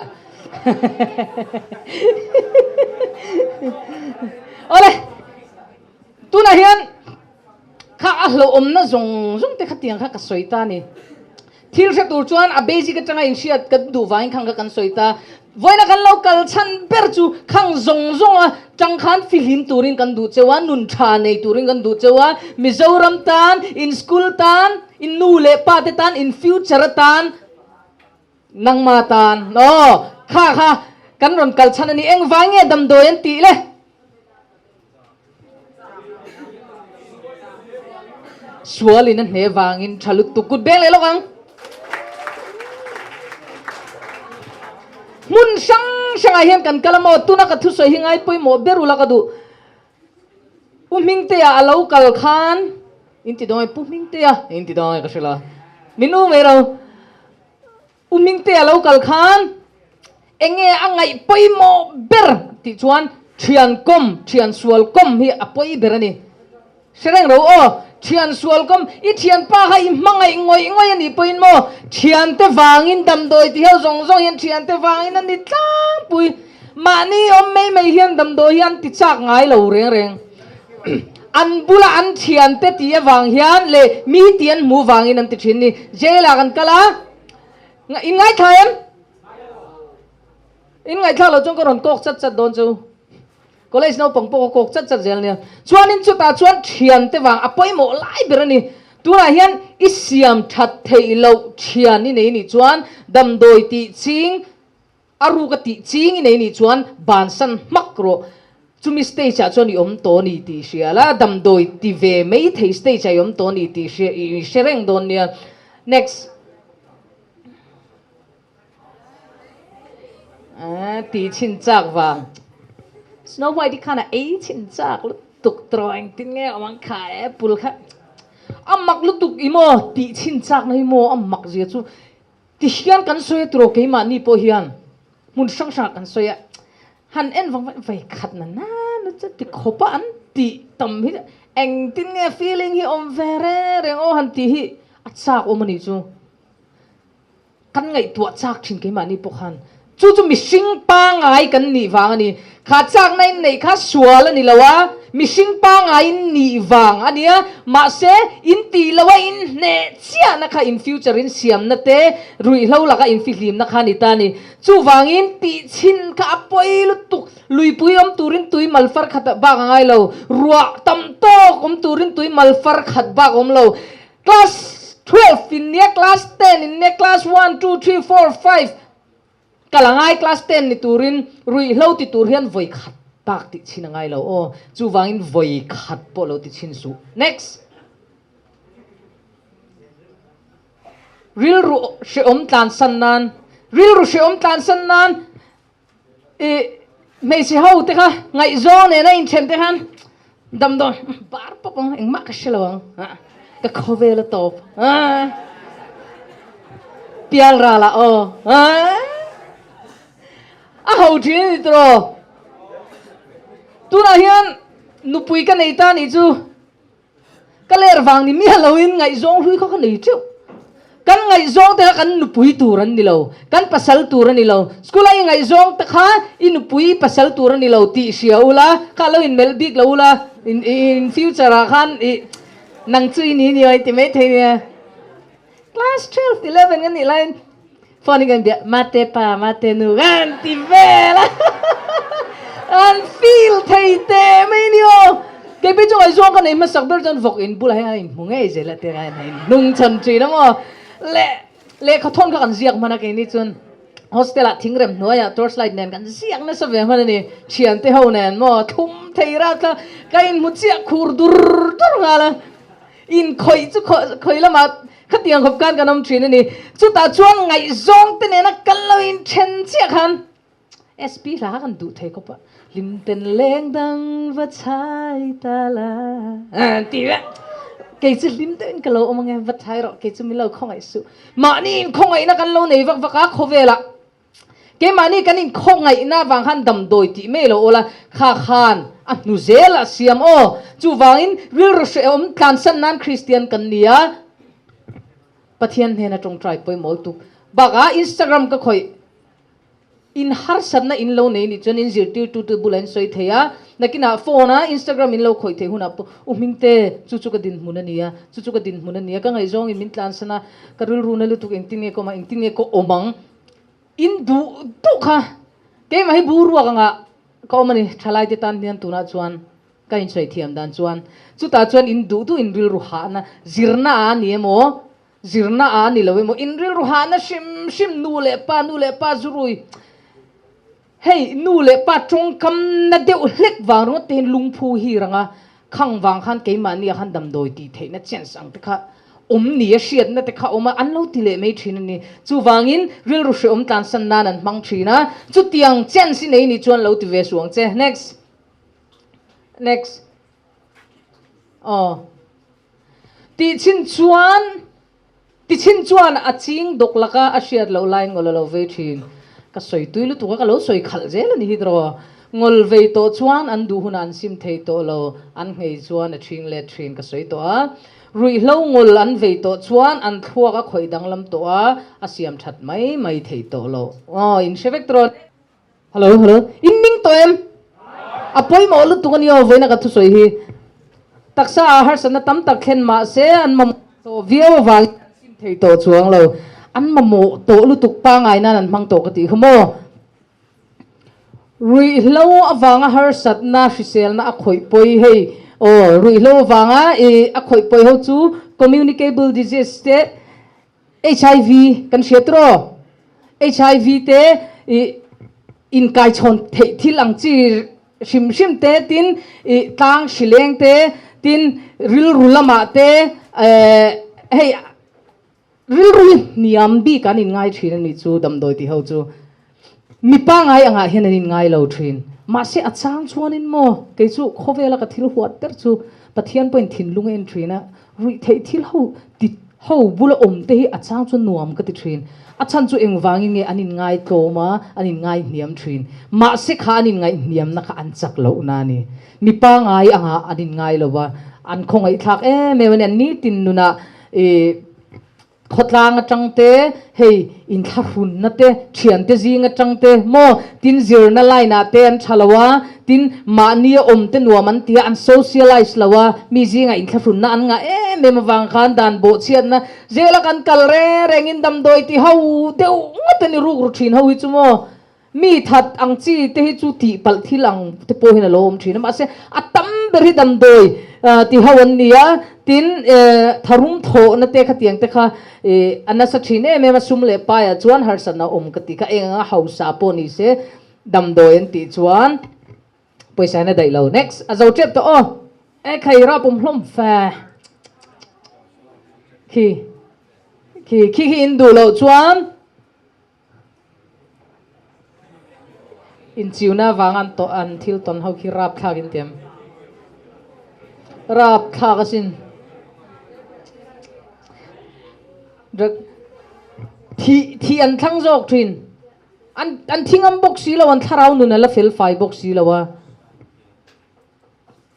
Awle. Tunah hian kha a hlauhawmna zawng zawng te khatiang kha ka sawi ta a ni. Thil hre tur chuan a basic atanga inhriat kan duh vangin khang kha kan sawi ta. Vawiina kan lo kal chhan ber chu khang zawng zawnga tang khan fihlim turin kan duh cheu a, nun tha nei turin kan duh cheu a, Mizoram tan, in school tan, in nu leh pa te tan, in future atan, nangma tan, aw kha kha kan rawn kal chhan a ni. Engvang nge damdawi an tih le? Sual in a hne vangin tha lutuk kut beng leh lawk ang. Hmun hrang hrangah hian kan kal a maw? Tuna ka thusawi hi ngai pawimawh ber ula ka duh. Pu Hmingtea a lo kal khan in ti dawn e, Pu Hmingtea in ti dawn e ka hre lo. Min u mai ro. U Mingtea lo kal khan enge a ngaih pawimawh ber tih chuan thian kawm, thian sual kawm hi a pawi ber a ni. Hre reng ro aw, thian sual kawm, i thianpa kha i hmangaih ngawih ngawih a nih pawhin maw, thiante vangin damdawi ti ho zawng zawng hian thiante vangin a ni tlangpui. Mahni awm mai mai hian damdawi hi an ti chak ngai lo reng reng. An bula an thiante tih avang hian leh mi tih an hmuh vangin an ti thin ni. Jail ah kan kal a, in ngaithla em? In ngaihthlak loh chuan ka rawn kawk chat chat dawn chu. College naupang pawh ka kawk chat chat zel nia. Chuanin chutah chuan thiante vang a pawimawh lai ber a ni. Tunah hian i siam that theih loh thian i nei nih chuan damdawi tih ching A ruk a tih ching i nei nih chuan bansan hmak rawh. Chumi stage ah chuan i awm tawh ni tih hria la, damdawi ti ve mai thei stage ah i awm tawh ni tih hria i hre reng dawn nia. Next. Aaa tih chhin chak vang. Snow White i khan a ei chhin chak lutuk tawh engtin nge awm ang kha apple kha a mak lutuk i maw tih chhin chak na hi maw a mak zia chu Ti hian kan sawi a turaw keimahni pawh hian hmun hrang hrangah kan sawi a, han en vang vang vei khat na na na chu ti khawp a an tih tam hi engtin nge feeling hi awm ve reng reng aw han tih hi a chak awm a nih chu. Kan ngaihtuah chak thin keimahni pawh khan chu chu mihring pangai kan nih vang a ni. Kha chakna in neih kha sual a ni lo a, mihring pangai in nih vang a nia, mahse in tih lo a in hneh chiahna kha in future in siamna te, ruihhlo laka in fihlimna kha a ni ta a ni. Chuvangin tih chhin kha a pawi lutuk, luipui awm turin tui mal far khat bak a ngai lo, ruah tam tawk awm turin tui mal far khat bak a awm lo. Class 12 in nia, class 10 in nia, class one, two, three, four, five, Kal a ngai class ten ni turin ruihhlo ti tur hian vawi khat bak tih chhin a ngai lo aw, chuvangin vawi khat pawh lo ti chhin suh. Next. Rilru hrehawm tlansan nan Rilru hrehawm tlansan nan i hmeichhe ho te kha ngaihzawng nena inthen te khan Damdawi bar pawp ang, engmah ka hre lo ang, ka khawvel a tawp. Pial ral ah aw. A ho thin a ni tawh. Tunah hian nupui ka nei ta nih chu. Ka ler vang ni miah loin ngaihzawng hlui kha ka nei teuh. Kan ngaihzawng te kha kan nupui tur an ni lo, kan pasal tur a ni lo. School a i ngaihzawng te kha i nupui i pasal tur a ni lo tih hria ula, kha lo inmelh bik lo ula, in future ah khan i nang chu i ni ni aw i ti mai thei nia. Class 12, 11 kan nih laiin phone in kan bia, mate pa, mate nu kan ti vel a, an feel thei teh mai ni aw. Kei pawh chu ngaihzawng ka nei hmasak ber chuan vawk in bulah hian a inhmu ngei zel a tirah hian a inhnung chhan thin a maw le. Lehkha thawn kha kan ziak hman a keini chuan hostel ah thingrem hnuaiah torch light nen kan ziak nasa ve hman a ni. Thiante ho nen maw thlum thei rat kha ka inhmu chiah khur dur dur nghal a. Inkhawih chu khawi lamah khatiang khawp khan kan awm thin a ni. Chutah chuan ngaihzawng te nena kal lo in then chiah khan SP hla kha kan duh thei khawp a, Hlimten leng dang va chhai ta la tih vek. Kei chu hlim deuhin ka lo awm ange, va chhai rawh, kei chu min lo khawngaih suh. Mahni inkhawngaihna kan lo nei vak vak a khawvelah. Keimahni kan inkhawngaihna avang khan damdawi tih mai lo awl a, kha khan a hnu zel a siam aw. Chuvangin rilru hrehawm tlansan nan Kristian kan ni a, Pathian hnena tawngtai pawimawh lutuk bakah Instagram ka khawih. In harsatna in lo nei nih chuan in zirtirtute bulah in sawi thei a, nakinah phone a Instagram in lo khawih theih hunah pawh u Hmingte chu chu ka dinhmun a ni a, chu chu ka dinhmun a ni a, ka ngaihzawngin min tlansan a, ka rilru na lutuk engtin nge ka awm ang, engtin nge ka awm ang. In duh duh kha keimah hi bu ruak anga ka awm a ni, thalaite tan hian tunah chuan ka insawi thiam dan chuan chutah chuan in duh duh in rilru hahna zirna a ni emaw zirna a ni lo emaw in rilru hahna hrim hrim nu leh pa nu leh pa zurui hei nu leh pa tawngkam na deuh hlek vang ringawt te hian lungphu hi ranga Khang vang khan keimahni ah khan damdawi tih theihna chance ang te kha awm ni a hriatna te kha awm a, an lo ti leh mai thin a ni. Chuvangin rilru hrehawm tlansan nan an hmang thin a, chutiang chance i nei nih chuan lo ti ve suh ang che. Next. Next. Aw. Tih chin chuan. Tichin chuan a ching dawk laka a hriat loh laiin ngawlh a lo vei thin. Ka sawi tui lutuk a, ka lo sawi khalh zel a ni hi tiraw. Ngawlh vei tawh chuan an duh hunah an sim thei tawh lo, an nghei chuan a ṭhing let ṭhin ka sawi tawh a. Ruihhlo ngawlh an vei tawh chuan an thluak a khawih danglam tawh a, a siam ṭhat mai mai thei tawh lo. Aw, in hre vek tiraw. Hello, hello. In ning tawh em? A pawimawh lutuk a ni aw, vawiina ka thusawi hi. Taksa ah harsatna tam tak thlen mah se an mamawh tawh viau avangin an sim thei tawh chuang lo. An mamawh tawh lutuk pangngai nan an hmang tawh ka tih kha maw? Ruihhlo avanga harsatna hriselna a khawih pawi hei aw, ruihhlo avanga i a khawih pawi ho chu communicable disease te, Hiv kan hria tiraw? Hiv te i inkaichhawn theih thil ang chi hrim hrim te tin i tlang hrileng te tin rilru lamah te hei rilru hi hniam bik an inngai thin a nih chu damdawi tih ho chu. Mi pangngai angah hian an inngai lo thin. Mahse a chang chuanin maw kei chu khawvela ka thil huat ber chu Pathian pawhin thinlung a en thin a, ruih theih thil ho ti ho bula awm te hi a chang chuan nuam ka ti thin. A chhan chu engvangin nge an inngai tlawm a, an inngai hniam thin. Mahse kha an inngaih hniamna kha an chak lohna a ni. Mi pangngai angah an inngai lo va, an khawngaihthlak em em a ni. An nitin nunah ih. Khawtlang atang te, hei inthlahrunna te, thiante zing atang te maw, tin zirna line ah te an tha lo a, tin mahni a awm te nuam an ti a, an socialize lo a, mi zingah inthlahrunna an ngah em em avang khan dan bawhchhiatna zela kan kal reng rengin damdawi ti ho deuh ngawt a ni ruk ru thin ho hi chu maw. Mi that ang chi te hi chu tih palh thil ang te pawh hian a lo awm thin a, mahse a tam ber hi damdawi ti ho an ni a, tin tharum thawhna te khatiang te kha a nasa thin em em a, sum leh paiah chuan harsatna a awm ka ti kha, eng anga hausa pawh ni se damdawi an tih chuan pawisa hian a daih lo. Next, a zo tep tawh aw, e khai rap awm hlawm fe khi khi khi khi in duh loh chuan. Inchiuna avanga an tawh an thil tawn ho khi rapthlak in tiam. Rapthlak asin. Drug thi thi an thlang zawk thin. An an thi ngam bawk si lo an thlarau nun a la fel fai bawk si lo a.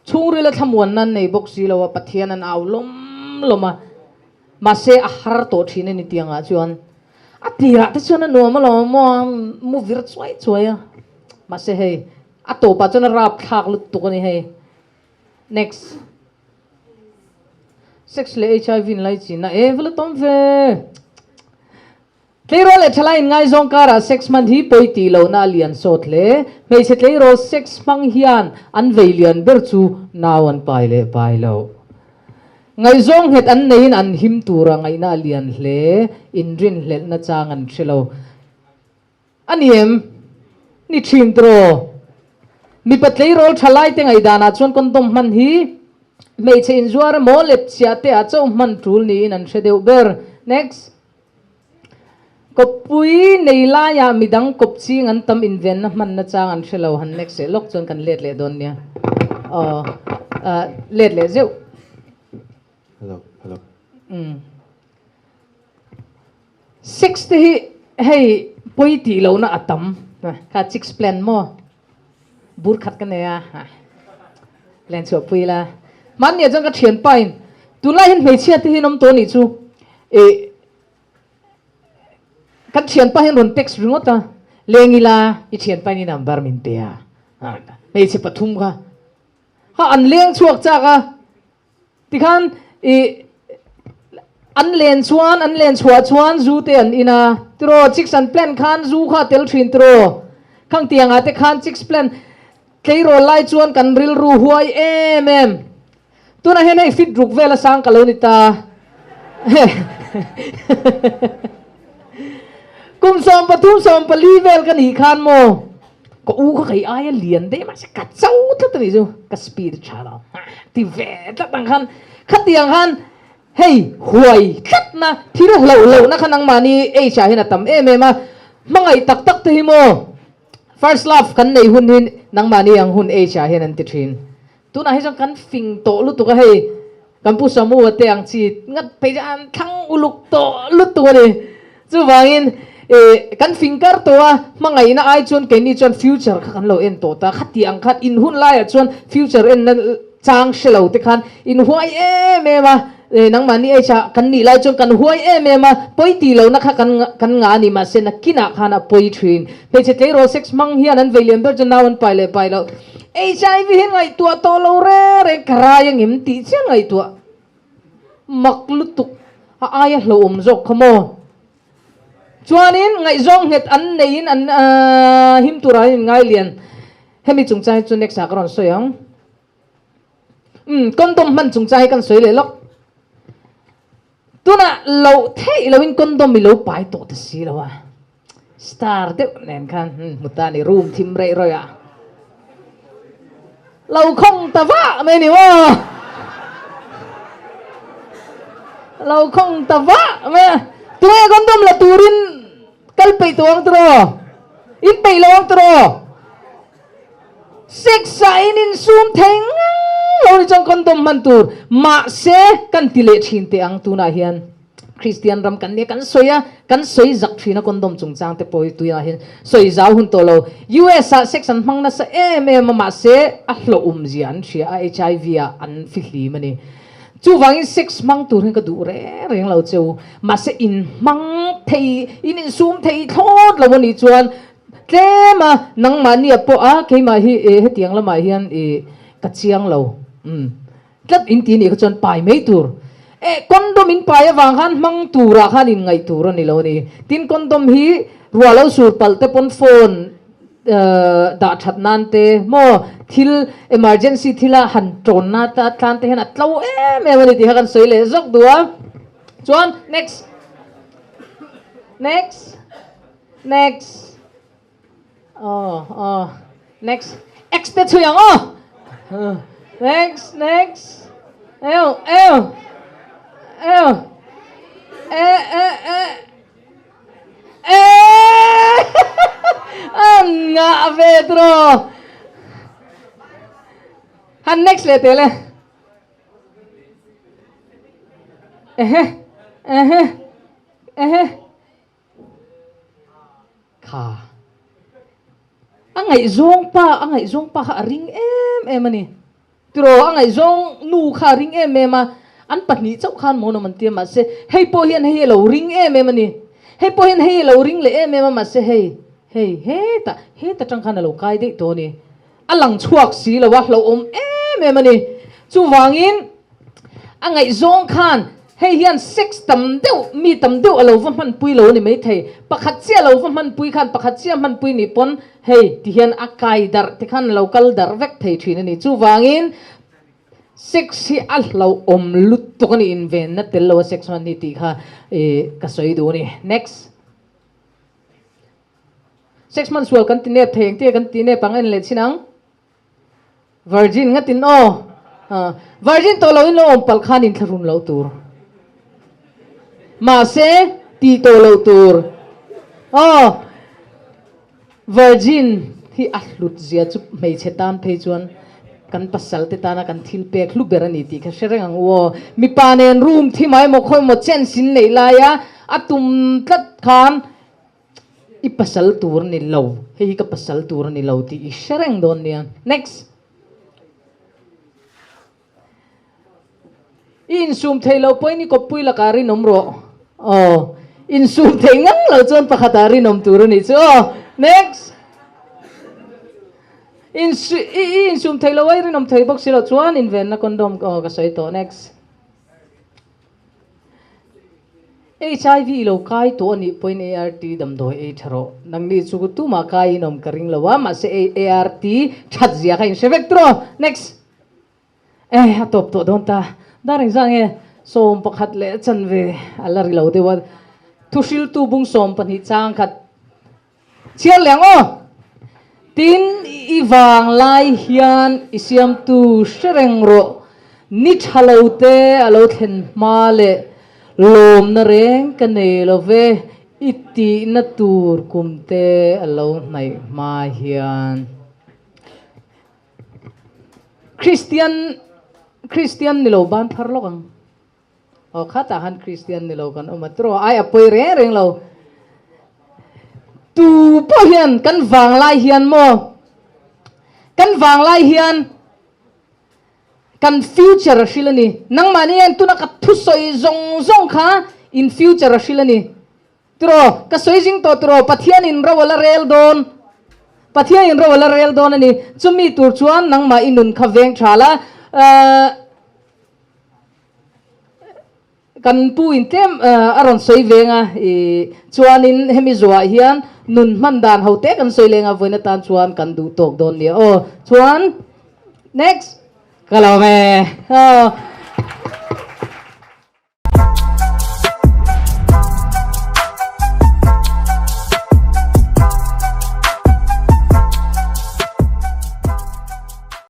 Chhungrila thlamuanna an nei bawk si lo a, Pathian an au lawm lawm a, mahse a har tawh thin a ni tiangah chuan a tirah te chuan a nuam alawm maw a mu vir chuai chuai a, mahse hei a tawpah chuan a rapthlak lutuk a ni hei. Next. Sex leh HIV in laichinna e va la tawm ve. Tleirawl leh thalai inngaizawng karah sex hman hi pawi tih lohna a lian sawt hle. Hmeichhe tleirawl sex hmang hian an vei lian ber chu nau an pai leh pai lo. Ngaihzawng nghet an neiin an him tura ngaihna a lian hle, inrinhlelhna chang an hre lo. A ni em? Ni thin tiraw? Mipa tleirawl tha laite ngaihdanah chuan condom hman hi hmeichhe inzuar emaw lepchiah te ah chauh hman tul niin an hre deuh ber. Next. Kawppui nei laiah midang kawp ching an tam invenna hmanna chang an hre lo. Han next leh lawk chuan kan let leh dawn nia. Aw, let leh zeuh. Hello, hello. Umm. Sex te hi hei pawi tih lohna a tam kha chicks plan maw bur khat ka nei a plan chhuah pui ila hmanni ah chuan ka thianpa in tunlai hian hmeichhia te hi an awm tawh anih chu ih kan thianpa hian rawn text ringawt a leng ila i thianpa in i number min pe a hmeichhe pathum kha kha an leng chhuak chak a. Tikhan i an len chuan an len chhuah chuan zu te an in a tiraw chicks an plan khan zu kha a tel thin tiraw khang tiang ah te khan chicks plan tleirawl lai chuan kan rilru huai em em tunah hian hei fit ruk vel a sang ka lo ni ta kum 13 14 vel ka nih khan maw Ka u kha kei aia lian daih mahse ka cho tlat a nih chu, ka speed a tha lo ti ve tlat ang khan khatiang khan hei huai tlatna thil hlauh lohna kha nangmahni age ah hian a tam em em a, hmangaih tak tak te hi maw first love kan neih hun hi nangmahni ang hun age ah hian an ti thin. Tunah hi chuan kan fing tawh lutuk a hei kan Pu Samu-a te ang chi ngat phei chu an thlang uluk tawh lutuk a ni. Chuvangin eh kan fing kar tawh a, hmangaihna ai chuan keini chuan future kha kan lo en tawh ta. Khati ang khan in hun laiah chuan future enna chang hre lo te khan in huai em em a, eh nangmahni age ah kan nih lai chuan kan huai em em a, pawi tih lohna kha kan kan ngah a ni mahse nakinah khan a pawi thin. Hmeichhe tleirawl sex hmang hian an vei lian ber chu nau an pai leh pai loh. HIV hi ngaihtuah tawh lo reng reng ka rai angem tih chiah ngaihtuah mak lutuk a aia hlauhawm zawk kha maw. Chuanin ngaihzawng nghet an neiin an him turah an inngai lian. Hemi chungchang hi chu next ah ka rawn sawi ang. Umm condom hman chungchang hi kan sawi leh lawk. Tunah loh theih loin condom i lo pai tawh ta si lo a. Star deuh nen khan hmu ta ni room thim reih rawih ah lo khawng ta vah mai ni maw lo khawng ta vah mai a tunge condom la turin kal peih tawh ang tiraw in peih lo ang tiraw sex ah in insum thei ngang lo ni chuan condom hman tur mahse kan ti leh thin teh ang tunah hian. Kristian ram kan nia kan sawi a, kan sawi zak thin a condom chungchang te pawh hi tuiah hian sawi zau hun tawh lo. US ah sex an hmang nasa em em a mahse a hlawhawm zia an hria a HIV ah an fihlim a ni. Chuvangin sex hmang tur hian ka duh reng reng lo che u. Mahse in hmang thei, in insum thei thlawt lo a nih chuan tlem a nangmahnia pawh a keimah hi hetiang lamah hian ih ka chiang lo. Umm. Tlat in ti nih kha chuan pai mai tur. E, condom in pai avang khan hmang turah khan in ngaih tur a ni lo a ni. Tin, condom hi ruah lo sur palh te pawn phone dah that nan te maw thil emergency thila han tawn na ta tlan te hian a tlo em em a ni tih kha kan sawi leh zawk duh a. Chuan next, next, next. Aw aw next X te chhui ang aw next next eu eu eu e e e e an ngah ve tiraw han next leh teh le ehe ehe ehe Kha. A ngaihzawng pa, a ngaihzawng pa kha a ring em em a ni. Tiraw, a ngaihzawng nu kha a ring em em a, an pahnih chauh khan mawn awm an ti a, mahse hei pawh hian hei a lo ring em em a ni. Hei pawh hian hei a lo ring leh em em a, mahse hei, hei, hetah, heta tang khan a lo kai daih tawh a ni. A lang chhuak si lo a, hlauhawm em em a ni. Chuvangin a ngaihzawng khan hei hian sex tam deuh, mi tam deuh a lo va hmanpui lo a ni maithei. Pakhat chiah a lo va hmanpui khan pakhat chiah hmanpui nih pawn hei ti hian a kai darh te khan a lo kal darh vek thei thin a ni. Chuvangin. Sex hi a hlauhawm lutuk a ni, invenna tel lo a sex hman hi tih kha ka sawi duh a ni. Next. Sex hman sual kan ti nep thei engtia kan ti nep ang en leh chin ang. Virgin ngatin aw. Virgin tawh lo in lo awm palh khan inthlahrun loh tur. Mahse tih tawh loh tur. Aw. Virgin hi a hlut zia chu hmeichhe tan phei chuan kan pasal te tana kan thil pek hlu ber a ni tih kha hre reng ang u aw. Mipa nen room thi mai emaw khawi emaw chance in neih laia a tum tlat khan i pasal tur a ni lo, hei hi ka pasal tur a ni lo tih i hre reng dawn nia. Next. I insum thei lo pawhin i kawppui lakah rinawm rawh. Aw, insum thei ngang lo chuan pakhatah rinawm tur a nih chu aw. Next. Insu, i, i insum thei lo a, i rinawm thei bawk si lo chuan invenna condom aw ka sawi tawh. Next. HIV i lo kai tawh a nih pawhin ART damdawi ei tha rawh. Nangni chu tumah kai inawm ka ring lo a, mahse ART that zia kha inhre vek tur aw. Next. Eh, a tawp tawh dawn ta. Dar engzah nge 11 leh chanve a la ri lo deuh a. Thuhriltu bung 12 chang khat chhiar leh ang aw. Tin, i vang lai hian i siamtu hre reng rawh. Ni tha lo te a lo thlen hma leh lawmna reng ka nei lo ve, i tihna tur kum te a lo hnaih hma hian. Kristian Kristian ni lo ban thar lawk ang. Aw khatah khan Kristian ni lo kan awm a tiraw ai a pawi reng reng lo. Tu pawh hian kan vanglai hian maw kan vanglai hian kan future a hril a ni. Nangmahni hian tuna ka thusawi zawng zawng kha in future a hril a ni. Tiraw, ka sawi zing tawh tiraw, Pathianin ro a la rel dawn, Pathianin ro a la rel dawn a ni. Chumi tur chuan nangmah i nun kha veng tha la, kan pu in tlem a rawn sawi veng a, i chuanin hemi zuah hian nun hman dan ho te kan sawi leng a, vawiin atan chuan kan duh tawk dawn nia aw. Chuan next, ka lawm e. Aw.